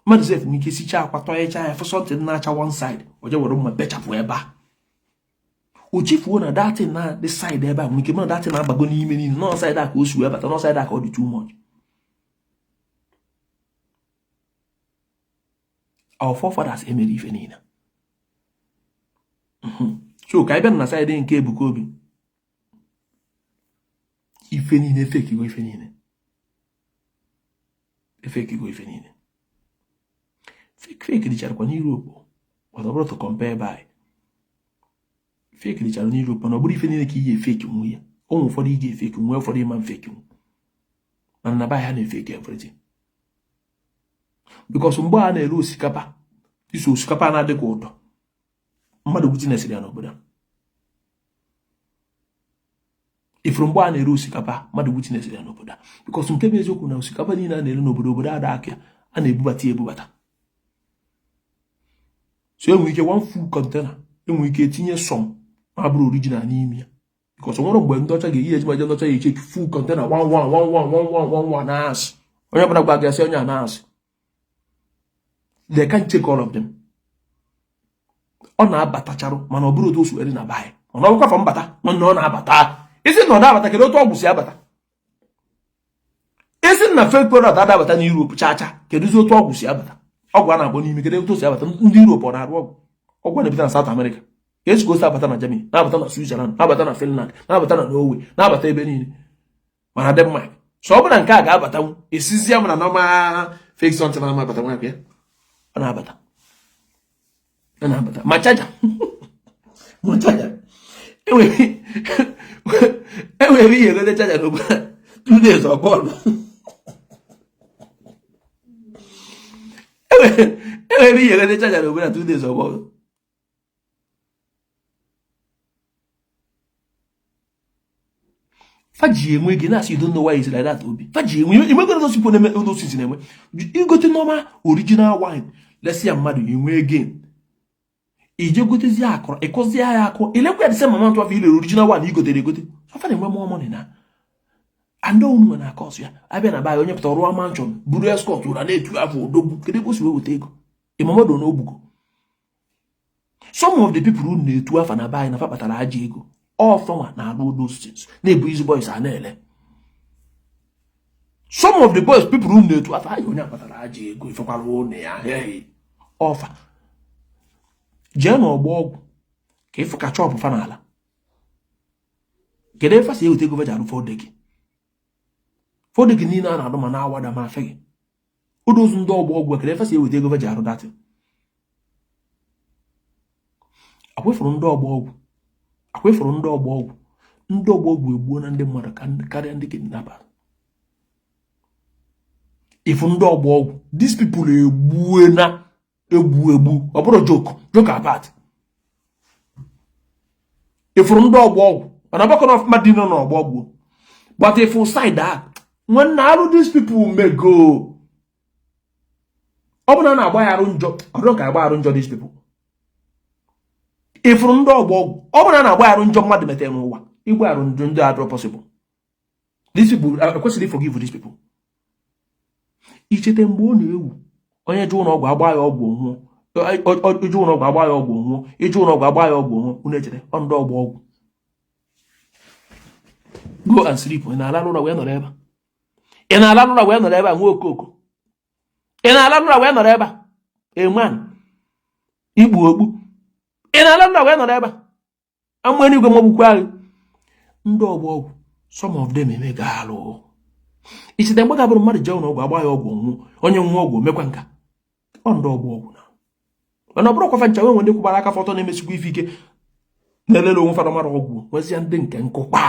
Speaker 1: Mmadụ sef nwere ike sichaa akwa tọghecha ya, fụ something na-acha one side, o je were mma bechapụ ebe a. O chefuo na that thing na the side ebe a nwere ike mana that thing na-abago n'ime niile nọ side a ka o si wee bata, nọ side a ka ọ dị too much. Our forefathers emere ife niile. So ka anyị bịa na side nke Ebuka Obi, ife niile efekigo, ife niile efekigo, ife niile fake. Fake dịcharakwa n'Europe, but ọ bụrụ to compare by fake dịchara n'Europe, mana ọ bụrụ ife niile ka ihe efeki nwe ya. O nwere ụfọdụ ị ga-efeki nwee, ụfọdụ ịma mfeki nwe, mana na be ha na-efeki everything. Because mgbe a na-ere osikapa, iso osikapa na-adịghị ụtọ, mmadụ witness ya n'obodo a. Ifuru mgbe a na-ere osikapa, mmadụ witness ya n'obodo a. Because nke bụ eziokwu na osikapa niile a na-ere n'obodo, obodo ada aka a na-ebubata ebubata. So enwere ike one full container, enwere ike etinye some ma bụrụ original n'ime ya. Because nwere mgbe ndị ọcha ga-eyi ejimaje, ndị ọcha ga-eche full container one one one one one one one one na-asị onye ọbụla gwa gasị onye a na-asị. They can check all of them. Ọ na-abatacharụ, mana ọ bụrụ otu o si were na be anyị, mana ọ bụkwa afọ mbata nwanne, ọ na-abata. Isi na ọ na-abata, kedu otu ọgwụ si abata? Isi na fake product adabata na Europe chaa chaa, kedụzi otu ọgwụ si abata? Ọgwụ a na-agbọ n'ime, kedu otu o si abata? Ndị Europe ọ na-arụ ọgwụ? Ọgwụ a na-ebute na South America, ka esi ka o si abata na Germany, na-abata na Switzerland, na-abata na Finland, na-abata na Norway, na-abata ebe niile, mana Denmark. So ọ bụrụ na nke a ga-abatanwu, esizie m na normal fake something na abata nwa ya, ọ na-abata, ọ na-abata. Ma charger, ma charger, enwere ihe egote charger n'obodo a 2 days ọ bọọlụ. Enwere ihe egote charger n'obodo a 2 days ọ bọọlụ. Faji enwe gị na-asị, you don't know why it's like that. Obi faji enwe imegoro those people na-eme those things na-enwe igote normal original wine lesi ya mmadụ inwe gain, ije gotezie akọrọ ịkụzie ya akụ ilekwa ya the same amount of ilere original wine igotere egote. So fa na-enwe more money na and unu na aka ọsọ ya abịa na be onye pụtara rụọ mansion, buru escort ụra na-etu afọ odogwu. Kedu ebe o si wee weta ego ịmamado na ogbugo? Some of the people unu na-etu afa na be anyị na fa kpatara ajọ ego ọfọnwa na-arụ those things na-ebu izu boys a na-ele. Some of the boys, people unu na-etu afa anyị, onye akpatara ajọ ego ifekwara ụnụ ya ọfa jee n'ọgbọ ọgwụ ka ịfụ ka chọpụ fa n'ala. Kedu efe si eweta ego fa ji arụ fọdeki fọdeki niile a na-arụ ma na-awada ma afe gị odozu ndị ọgbọ ọgwụ? Kedu efe si eweta ego fa ji arụ that? Akwefụrụ ndị ọgbọ ọgwụ, akwefụrụ ndị ọgbọ ọgwụ. Ndị ọgbọ ọgwụ egbuo na ndị mmadụ karịa ndị kidnapper. Ifu ndị ọgbọ ọgwụ, these people egbue na egbu egbu, ọ bụrụ joke, joke apart. Ifuru ndị ọgbọ ọgwụ, mana ọgbakọ na mmadụ nọ n'ọgbọ ọgwụ, but ifu side a nwanne arụ these people mego, ọ bụ na a na-agba ya arụ njọ, ọ dịrọ ka agba arụ njọ these people. Ifuru ndị ọgbọ ọgwụ, ọ bụ na a na-agba arụ njọ mmadụ metere n'ụwa, igwe arụ njọ ndị adịrọ possible. These people ekwesịrị forgive these people. Ichete mgbe ọ na-ewu onye jụ ụlọ ọgwụ agba ya ọgwụ nwụọ, iju ụlọ ọgwụ agba ya ọgwụ nwụọ, iju ụlọ ọgwụ agba ya ọgwụ nwụọ, unu echere ọ ndị ọgbọ ọgwụ. Go and sleep. Ị na-alalụ ụlọ wee nọrọ ebe a, ị na-alalụ ụlọ wee nọrọ ebe a nwa okooko, ị na-alalụ ụlọ wee nọrọ ebe a. A man Ikpu okpu ị na-ala nna wee nọrọ ebe a, amụ eluigwe magbukwa gị. Ndị ọgba ọgwụ, some of them emega alụ ichete mgbe ga-abụrụ mmadụ jee ụlọ ọgwụ, agba ya ọgwụ, nwụọ. Onye nwụọ ọgwụ omekwa nka ọ ndị ọgba ọgwụ na. Mana ọ bụrụ kwafa ncha, nwe ndị kwụbara aka fọtọ na-emesikwa ife ike, na-elele onwe fada mara ọgwụ, nwezie ndị nke nkụkwa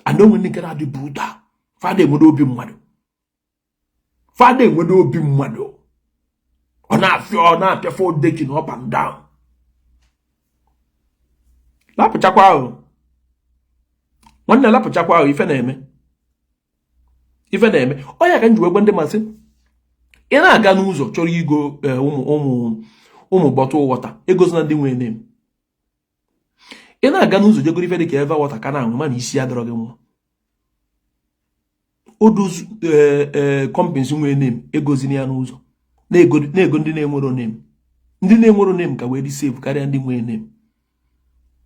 Speaker 1: and onwe ndị nke na-adị brutal. Fada enwede obi mmadụ, fada enwede obi mmadụ. Ọ na-afịa, ọ na-apịa four decking up and down. Lapụchakwa ahụ, nwanne, lapụchakwa ahụ. Ife na-eme, ife na-eme. Onye ka m ji wee gwa ndị masị, ị na-aga n'ụzọ chọrọ igo ụmụ ụmụ ụmụ bottle water, egozina ndị nwere name. Ị na-aga n'ụzọ jegoro ife dị ka Eva water ka na-anwụ, mana isi adọrọ gị nwa odozu companies nwere name, egozina ya n'ụzọ. Na-ego ndị na-enwero name. Ndị na-enwero name ka wee dị safe karịa ndị nwere name,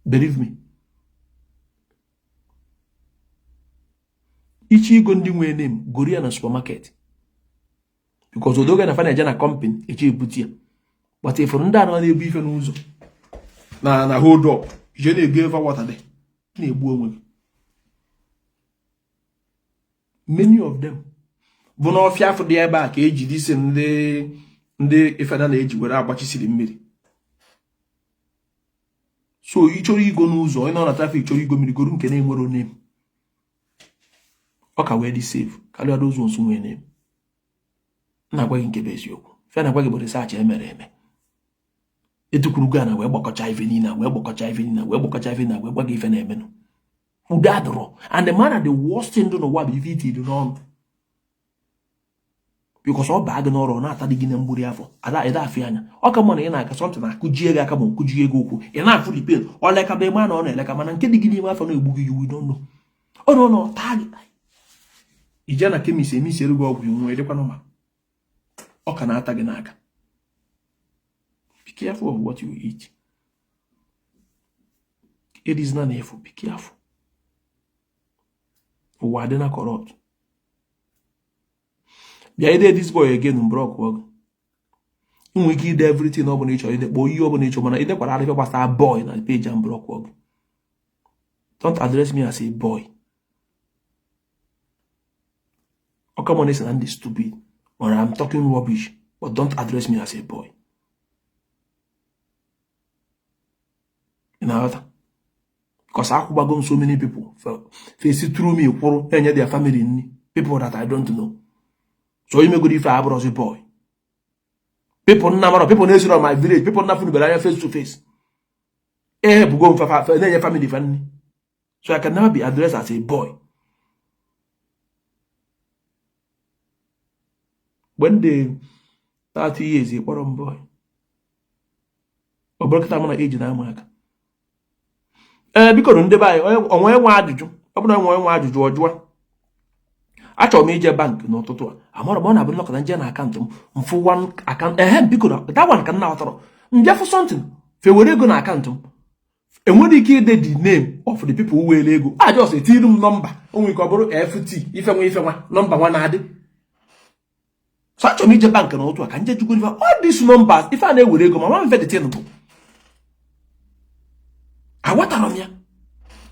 Speaker 1: believe me. Iche igo ndị nwere name, goro ya na supermarket, because odoga na fa na-eje na company eche ebute ya. But ifụrụ ndị anọ na-ebu ife n'ụzọ na hold up, ije na-ego Eva water dị na-egbu onwe gị. Many of them bụ n'ọfịa afọ dị ebe a ka eji isi ndị ifena na-eji were agbachisiri mmiri. So ị chọrọ igo n'ụzọ, ị nọ na traffic chọrọ igo mmiri, goro nke na-enwero name. Ọ ka wee dị safe karịa those ones nwere name. Na-agwa gị nke bụ eziokwu, fe na-agwa gị bụ research emere eme. Etukwuru gị na wee gbakọcha ife niile, wee gbakọcha ife niile, wee gbakọcha ife niile, wee gwa gị ife na-emenụ. Udo adịrọ. And the man, the worst thing dị n'ụwa bụ ife itiri n'ọnụ, because ọ baa gị n'ọrụ, ọ na-ata dị gị na mgburi afọ ada ịda afị anya. Ọ ka mma na ị na-aga, something na-akụjie gị aka ma ọ kụjie gị ụkwụ, ị na-afụ the pain, ọ lekaba ebe na ọ na-eleka, mana nke dị gị n'ime afọ na-egbu gị, you don't know. Ọ nọ nọ taa gị, ije na chemist emisiere gị ọgwụ, nwee dịkwa normal, ọ ka na-ata gị n'aka. Be careful of what you eat. Erizina na efu. Be careful, ụwa adị na corrupt. Bịa ide this boy again, block ọgụ. Ị nwere ike ide everything ọ bụla ị chọrọ ide, kpọọ ihe ọ bụla ị chọrọ, mana idekwara arịfịa gbasara boy na page and block ọgụ. Don't address me as a boy. Ọka mọ na ndị stupid or I'm talking rubbish, but don't address me as a boy. Ị na-aghọta? Because akwụgbago m so many people face through me kwụrụ na-enye their family nri, people that I don't know. So imegoro ife abụrụzi boy. People nna mara, people na-esiro my village, people nna funubere anya face to face, ebugo m fafa na-enye family fa nri. So I can never be addressed as a boy. When the 30 years kpọrọ m boy, ọ bụrụ kịta mụ na eji na-ama aka. Ee, biko ndị be anyị, onwe nwe ajụjụ ọ bụla, nwe nwe ajụjụ ọ jụọ. Achọrọ m ije bank n'ụtụtụ a, amara m ọ na-abụ nlọkọta nje na account m, mfụ one account. Ehe, biko, that one ka m na-aghọtọrọ. Mbịa fụ something fewere ego na account m, enwere ike ide the name of the people were ego a, just etiri m nọmba. O nwere ike ọ bụrụ FT ife nwa, ife nwa, nọmba nwa na-adị. So achọrọ m ije bank n'ụtụ a ka nje jụgoro ife all these numbers ife a na-ewere ego ma nwa mfe. The thing bụ aghọtara m ya,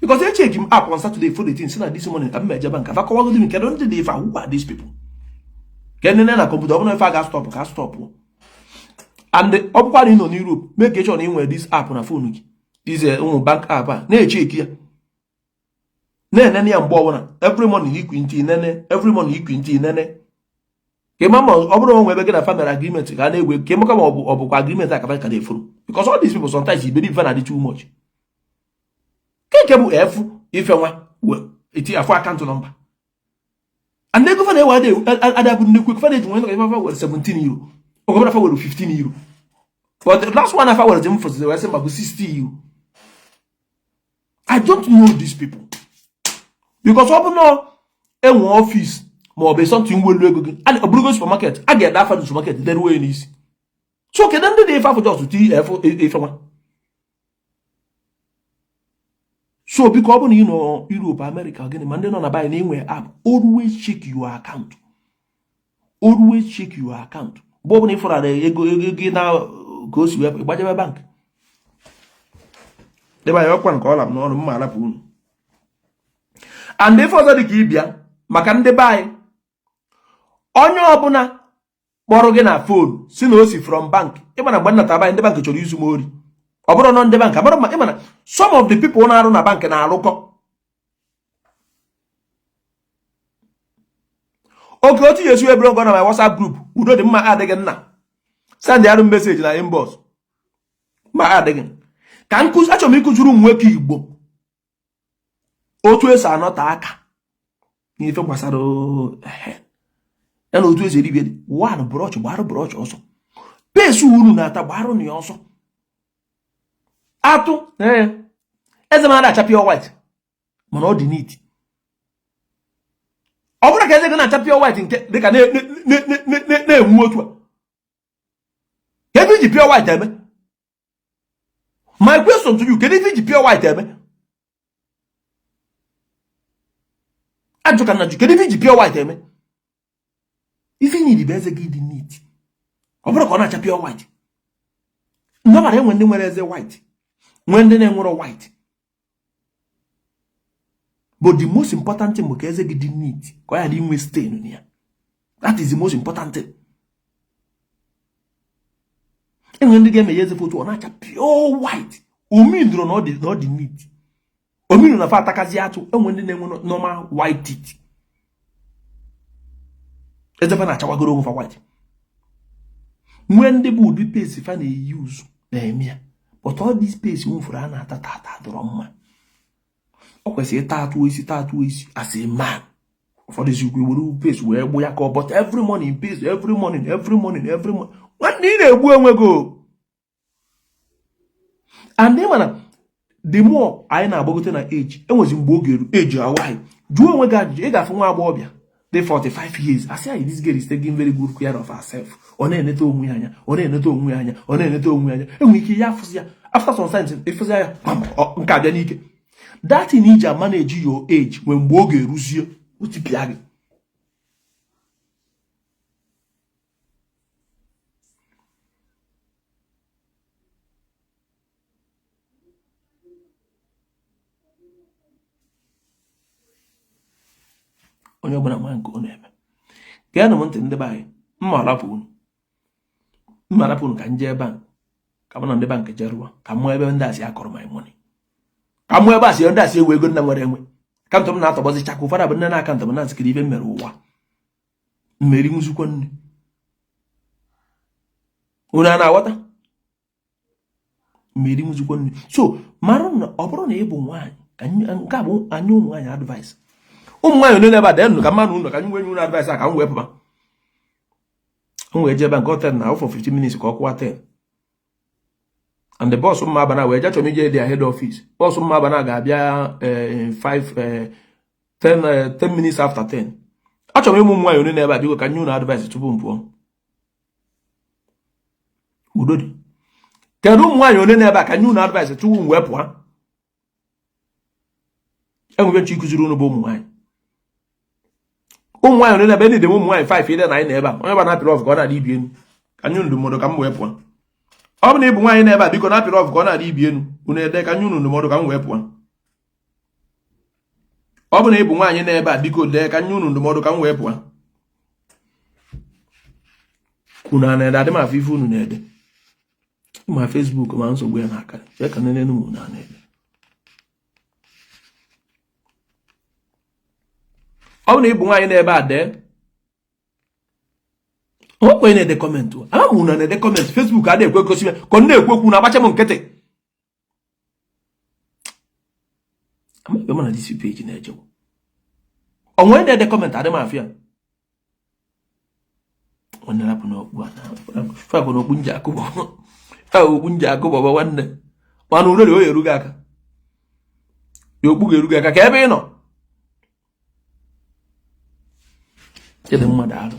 Speaker 1: because echeji m app on Saturday for the thing si na this morning ka m meje bank afa kọwagodi m kedu ndị dị ife, who are these people, ka nene na kọmputa. Ọ bụrụ ife a ga-stop, ka stop. And ọ bụkwa na ị nọ n'Europe, make sure na ị nwere this app na phone gị, this ụmụ bank app a na-echeki ya, na-enene ya mgbe ọbụla. Every morning ikwi ntị nene, every morning ikwi ntị nene, ka ịma ma ọ bụrụ onwe ebe gị na family agreement ka a na-egwe, ka ịmaka ma ọ bụkwa agreement a ka ka na-efuru, because all these people sometimes iberibe na adị too much. Nke bụ F ife nwa eti afọ account number and ego fa na-ewe adị abụ nnukwu ego fa na-eji nwere ife fa were €17, oge fa were €15, but the last one afa were m fụsịrị wee sị mba bụ €60. I don't know these people, because ọ bụ na enwe office ma ọ bụ something welu ego gị, ọ bụrụgo supermarket a ga-ede afa dị supermarket deruo ya n'isi. So kedu ndị dị ife afọ just ti ife nwa? So biko, ọ bụrụ na ị nọ Europe, America, gịnị ma ndị nọ na be anyị na-enwe app, always check your account, always check your account. Mgbe ọ bụla ị fụrara ego ego gị na Ka o si wepụ ịgbajebe bank debe anya ọkwa nke ọla m n'ọnụ mma arapụ unu. And ife ọzọ dị ka ịbịa maka ndị be anyị, onye ọbụla kpọrọ gị na phone si na o si from bank, ịma na mgbe nnata banyị ndị bank chọrọ izu m ori. Ọ bụrụ nọ ndị bank abụrụ ma ịma na some of the people na-arụ na bank na-arụkọ oke otu ya esi wee bụrụ na my WhatsApp group. Udo dị mma adịghị nna send arụ message na inbox ma adịghị ka nkụzi. Achọrọ m ịkụziri ụmụ nwoke Igbo otu esi anọte aka n'ife gbasara ya na otu esi eribi one brush. Gbarụ brush ọsọ, paste unu na-ata, gbarụ na ya ọsọ. Atụ eze m na-acha pure white, mana ọ dị neat. Ọ bụrụ ka eze gị na-acha pure white nke dịka na-enwu otu a, kedu iji pure white eme? My question to you, kedu ife iji pure white eme? Ajụ ka na jụ, kedu ife iji pure white eme? Ife nyiri bụ eze gị dị neat, ọ bụrụ ka ọ na-acha pure white. Ndị enwe ndị nwere eze white, nwee ndị na-enwero white, but the most important thing bụ ka eze gị dị neat, ka ọ ghara inwe stain na ya. That is the most important thing. Enwere ndị ga-eme ya eze foto, ọ na-acha pure white, omindoro na ọ dị neat, ominu na fa atakazi atụ. Enwe ndị na-enwe normal white teeth, eze fa na-achawagoro onwe fa white. Nwee ndị bụ ụdị paste fa na-eyuzu na-eme ya, but all this paste nwefuru a na-ata tata dọrọ mma. Ọ kwesịrị ịta atụ isi, ta atụ isi as a man. Ụfọdụ sikwa were paste wee gbuo ya ka ọ, but every morning paste, every morning, every morning, every morning, nwanne, ị na-egbu onwe gị. And ị mana the more anyị na-agbagote na age, enwezi mgbe oge eru age awaghị. Jụọ onwe gị ajụjụ, ị ga-afụ nwa agbọghọbịa dị 45 years, asị anyị, this girl is taking very good care of herself. Ọ na-eneta onwe ya anya, ọ na-eneta onwe ya anya, ọ na-eneta onwe ya anya. Enwere ike ya afụzi ya after some times, ịfụzi ya nke abịa n'ike. That thing iji manage your age, nwee mgbe oge eruzie, otipịa gị. Onye ọbụla nwa nke ọ na-eme, geenụ m ntị, ndị be anyị. Mma arapụ unu, mma arapụ unu ka m jee bank, ka mụ na ndị bank jee rụọ, ka mụọ ebe ndị a si akọrọ my money, ka mụọ ebe a si ndị a si ewe ego nna nwere enwe. Account m na-atọgbọzi chaka. Ụfọdụ bụ nne na account m na-asịkiri ibe m mere ụwa mmeri nwụzikwa nne. Unu a na-aghọta? Mmeri nwụzikwa nne. So mara na ọ bụrụ na ị bụ nwaanyị, nke a bụ anyị ụmụ nwaanyị advice. Ụmụ nwaanyị ole ebe a deenụ ka mmanụ ụlọ ka anyị nwee nye unu advice a, ka m wee pụba, m wee jee ebe nke 10 na for 15 minutes ka ọ kụwa 10, and the bus mma abana wee jee. Chọrọ m ije dị head office. Bus mma abana ga-abịa 5 10 10 minutes after 10. Achọrọ m ịmụ ụmụ nwaanyị ole na ebe a, biko, ka nye unu advice tupu m pụọ. Udo dị. Kedu ụmụ nwaanyị ole na ebe a ka nye unu advice tupu m wee pụọ? Enwere nchọ ịkụziri unu bụ ụmụ nwaanyị. Ụmụ nwaanyị ole na ebe ndị ụmụ nwaanyị 5 ide na anyị na ebe a, onye ba na-apịrị ọfụ ka ọ na-adị ibi enu, ka nye unu ndụmọdụ ka m wee pụọ. Ọ bụ na ị bụ nwaanyị na ebe a, biko, na-apịrị ọfụ ka ọ na-adị ibi enu, unu ede ka nye unu ndụmọdụ ka m wee pụọ. Ọ bụ na ị bụ nwaanyị na ebe a, biko, dee ka nye unu ndụmọdụ ka m wee pụọ. Unu a na-ede? Adị m afọ ife unu na-ede ma Facebook ma nsogbu ya n'aka. Chee ka nene m unu a na-ede. Ọ bụ na ị bụ nwaanyị na ebe a, dee. Onwekwe na-ede comment. Ama m unu na-ede comment. Facebook adịghị ekwe gosi m ka ọ na-ekwu okwu na-agbacha m nkịtị. Amaghị m na this page na-ejewo. Onwe na-ede comment, adị m afịa. Nwanne, rapụ n'okpu a fabụ n'okpu nji akụbọ, okpu nji akụbọ nwanne. Mana urere o erughị aka ya, okpu ga-eru gị aka ka ebe ị nọ. Chidi mmadụ arụ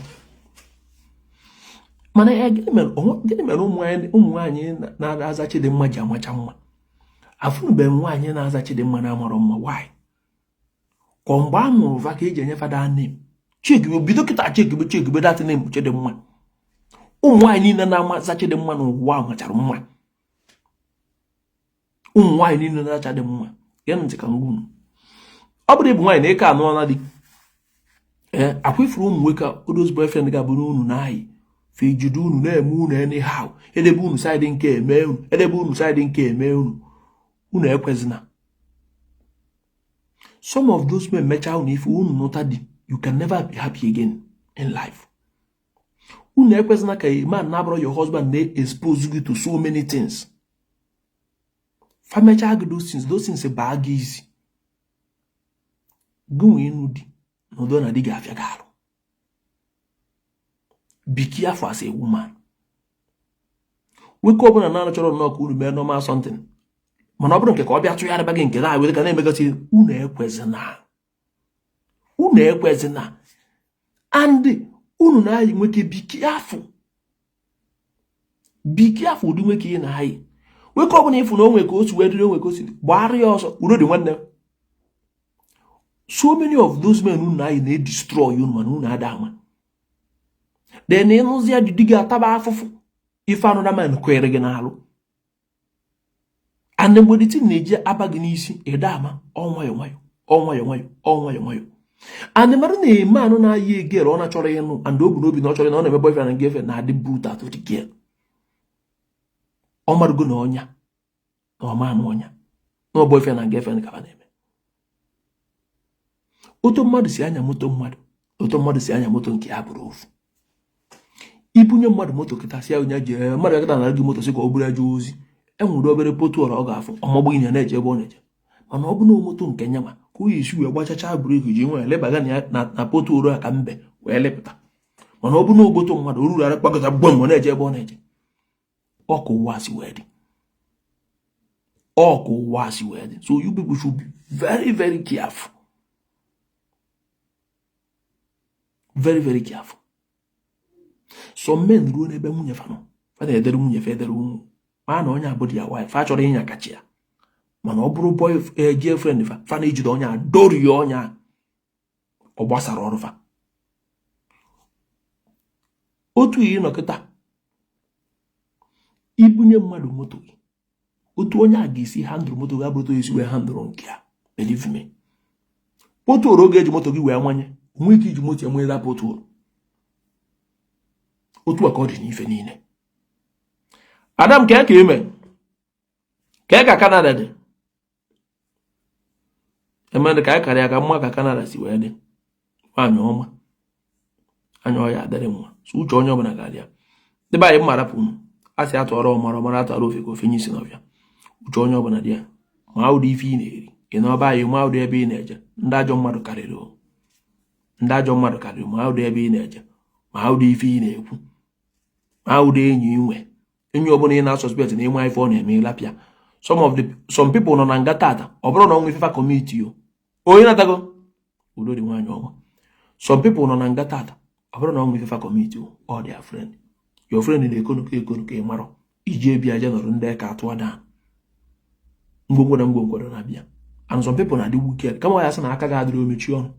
Speaker 1: mana ya, gịnị mere ụmụ nwaanyị na-aza Chidimma ji amacha mma? Afụnụbeghị m nwaanyị na-aza Chidimma na-amarọ mma. Why? Ka mgbe a mụrụ va ka eji enye fada name. Chigbe bido kịta, chigbe chigbe that name Chidimma. Ụmụ nwaanyị niile na-ama zacha dị mma n'ụwa machara mma. Ụmụ nwaanyị niile na-acha dị mma. Gee ntị ka m gwa unu, ọ bụrụ ịbụ nwaanyị na eke anụ na di, ee, akwa ifuru ụmụ nwoke, those boyfriend ga-abụ unu na-ayị fe ejide unu na-eme unu anyhow, edebe unu side nke eme unu, edebe unu side nke eme unu, unu ekwezina. Some of those men mechaa unu ife, unu nụta di, you can never be happy again in life. Unu ekwezina ka a man na-abụrụ your husband na-expose you to so many things. Fa mechaa gị those things, those things baa gị isi gị nwee ịnụ di na udo na di ga-afịa gị arụ. Be careful as a woman. Nwoke ọbụla na chọrọ nnọọ ka unu mee normal something, mana ọ bụrụ nke ka ọ bịa tụgharịba gị nke na-awere ka na-emegasị, unu ekwezina, unu ekwezina. And unu na-ayị nwoke, be careful, be careful ụdị nwoke ị na-ayị. Nwoke ọbụla ịfụ na onwe ka o si wee dịrị, onwe ka o si gbara ya ọsọ. Udo dị, nwanne. So many of those men unu na-ayị na-edestroy unu, mana unu ada ama. Then ịnụzi ya, di gị ataba afụfụ ife another man kwere gị n'alụ. And mgbe the thing na-eji aba gị n'isi, ịda ama, ọ nwayọ nwayọ, ọ nwayọ nwayọ, ọ nwayọ nwayọ. And mmadụ na-eme anụ na-ayị girl ọ na-achọrọ ịnụ, and o bu n'obi na ọ chọrọ na ọ na-eme boyfriend and girlfriend, na-adị brutal to the girl. Ọ marụgo na ọnya na ọma anụ ọnya na boyfriend and girlfriend ka na-eme. Otu mmadụ si anya moto mmadụ, otu mmadụ si anya moto nke ya bụrụ ofu. Ibunye mmadụ moto kịta, si ya onye ji mmadụ kịta nara gị moto, sị ka ọ bụrụ eje ozi, enwere obere pothole ọ ga-afụ, ọmọgbụ ya na-eje ebe ọ na-eje. Mana ọ bụ na moto nke nyanwa ka o yi esi wee gbachacha brake, ji nwere lebaga na pothole a ka mbe wee lepụta. Mana ọ bụ na moto mmadụ, o ruru ara kpakọta gbom, ọ na-eje ebe ọ na-eje. Ọ ka ụwa si wee dị, ọ ka ụwa si wee dị. So you people should be very, very careful, very, very careful. Some men ruo n'ebe nwunye fa nọ, fa na-edere nwunye fa edere ụmụ ma na onye abụrụ ya wife, fa chọrọ ịnya kachi ya. Mana ọ bụrụ boy girlfriend fa, fa na-ejide onye a dorie onye a, ọ gbasara ọrụ fa. Otu iyi nọkịta ibunye mmadụ moto gị, otu onye a ga-esi handle moto gị abụrụ otu esi wee handle nke ya. Believe me, pothole oge eji moto gị wee manye onwe ike iji moto ya nwere pothole. Otu a ka ọ dị n'ife niile. Adam, ka ka ime ka ka Canada dị emedị ka anyị karịa ka mma ka Canada si wee dị. Nwaanyị ọma anya ọya adịrị mma. So uche onye ọbụla ga-adị ya. Ndị be anyị, mma rapụ unu. A sị atụọrọ ọmara ọmara, atụọrọ ofe ka ofe nye isi n'ọfịa. Uche onye ọbụla dị ya. Ma ụdị ife ị na-eri ị n'ọba anyị, ma ụdị ebe ị na-eje. Ndị ajọ mmadụ karịrị o, ndị ajọ mmadụ karịrị. Ma ụdị ebe ị na-eje, ma ụdị ife ị na-ekwu, ma ụdị enyi ị nwe. Enyi ọbụla ị na-asuspect na ịnwe ife ọ na-eme, ịlapịa. Some people nọ na nga tata, ọ bụrụ na ọnwa ifefa commit o onye natago. Udo dị, nwaanyị ọma. Some people nọ na nga tata, ọ bụrụ na ọnwa ifefa commit o, ọ their friend, your friend na-ekonuko ekonuko. Ị marọ iji ebi aja nọrọ ndị ka atụọ daa ngwongwo na ngwongwo na-abịa. And some people na-adị wicked. Kama ọ ya sị na aka ga-adịrị omechi ọnụ,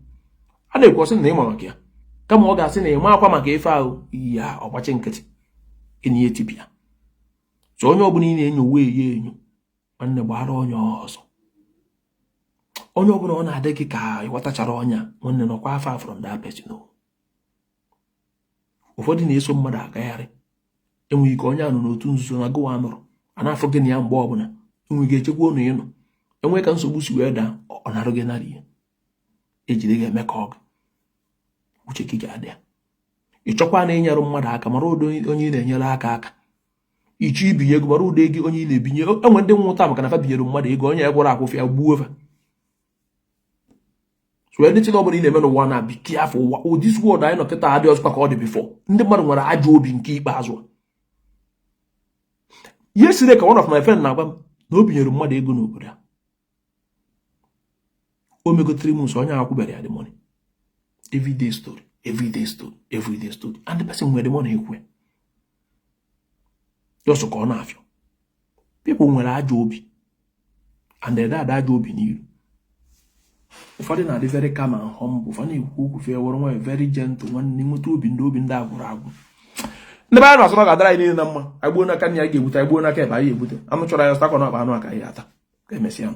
Speaker 1: a na-ekwu ọsị na ịma maka ya, kama ọ ga-asị na ịma akwa maka ife ahụ ya, ọgbachi nkịtị ịna ihe tipịa. So onye ọbụla ị na-enyo wee ya enyo, nwanne, gbara onye ọzọ. Onye ọbụla ọ na-adị gị ka ịghọtachara ọnya, nwanne, nọkwa afọ from that person o. Ụfọdụ na-eso mmadụ agagharị, enweghị ike onye anọ n'otu nzuzo na gụwa nọrọ a na-afụ gị na ya. Mgbe ọbụla enweghị ike echekwa ụnụ ịnọ enwe ka nsogbu si wee daa, ọ narụ gị nara ihe ejide gị eme ka ọ gị uche gị ga-adị ya. Ị chọkwa na ịnyere mmadụ aka, mara ụdị onye ị na-enyere aka. Ịchọ ibinye ego, mara ụdị ego onye ị na-ebinye. Enwe ndị nwụta maka na fa binyere mmadụ ego, onye ya gwara akwụfụ ya gbuo fa. So anything ọbụla ị na-eme n'ụwa na, be careful. Ụwa, this world anyị nọ kịta, adị ọzọkwa ka ọ dị before. Ndị mmadụ nwere ajọ obi nke ikpeazụ a. Yesterday ka one of my friend na-agwa m na o binyere mmadụ ego n'obodo a. O mego 3 months onye akwụbere ya the money. Everyday story, everyday story, everyday story, and the person nwere the money ekwe just ka ọ na-afịọ. People nwere ajọ obi and ede ada ajọ obi n'iru. Ụfọdụ na-adị very calm and humble. Ụfọdụ na-ekwu okwu fe were nwayọ, very gentle. Nwanne, nweta obi ndị agwụrụ agwụ. Ndị be anyị na-asụ na ọ ga-adara anyị niile na mma. Anyị gbuo n'aka nne, anyị ga-egbute. Anyị gbuo n'aka ebe, anyị ga-egbute. Anụ chọrọ anyị ọsọ akọ na ọkpa anụ aka anyị ata. Ka emesịa.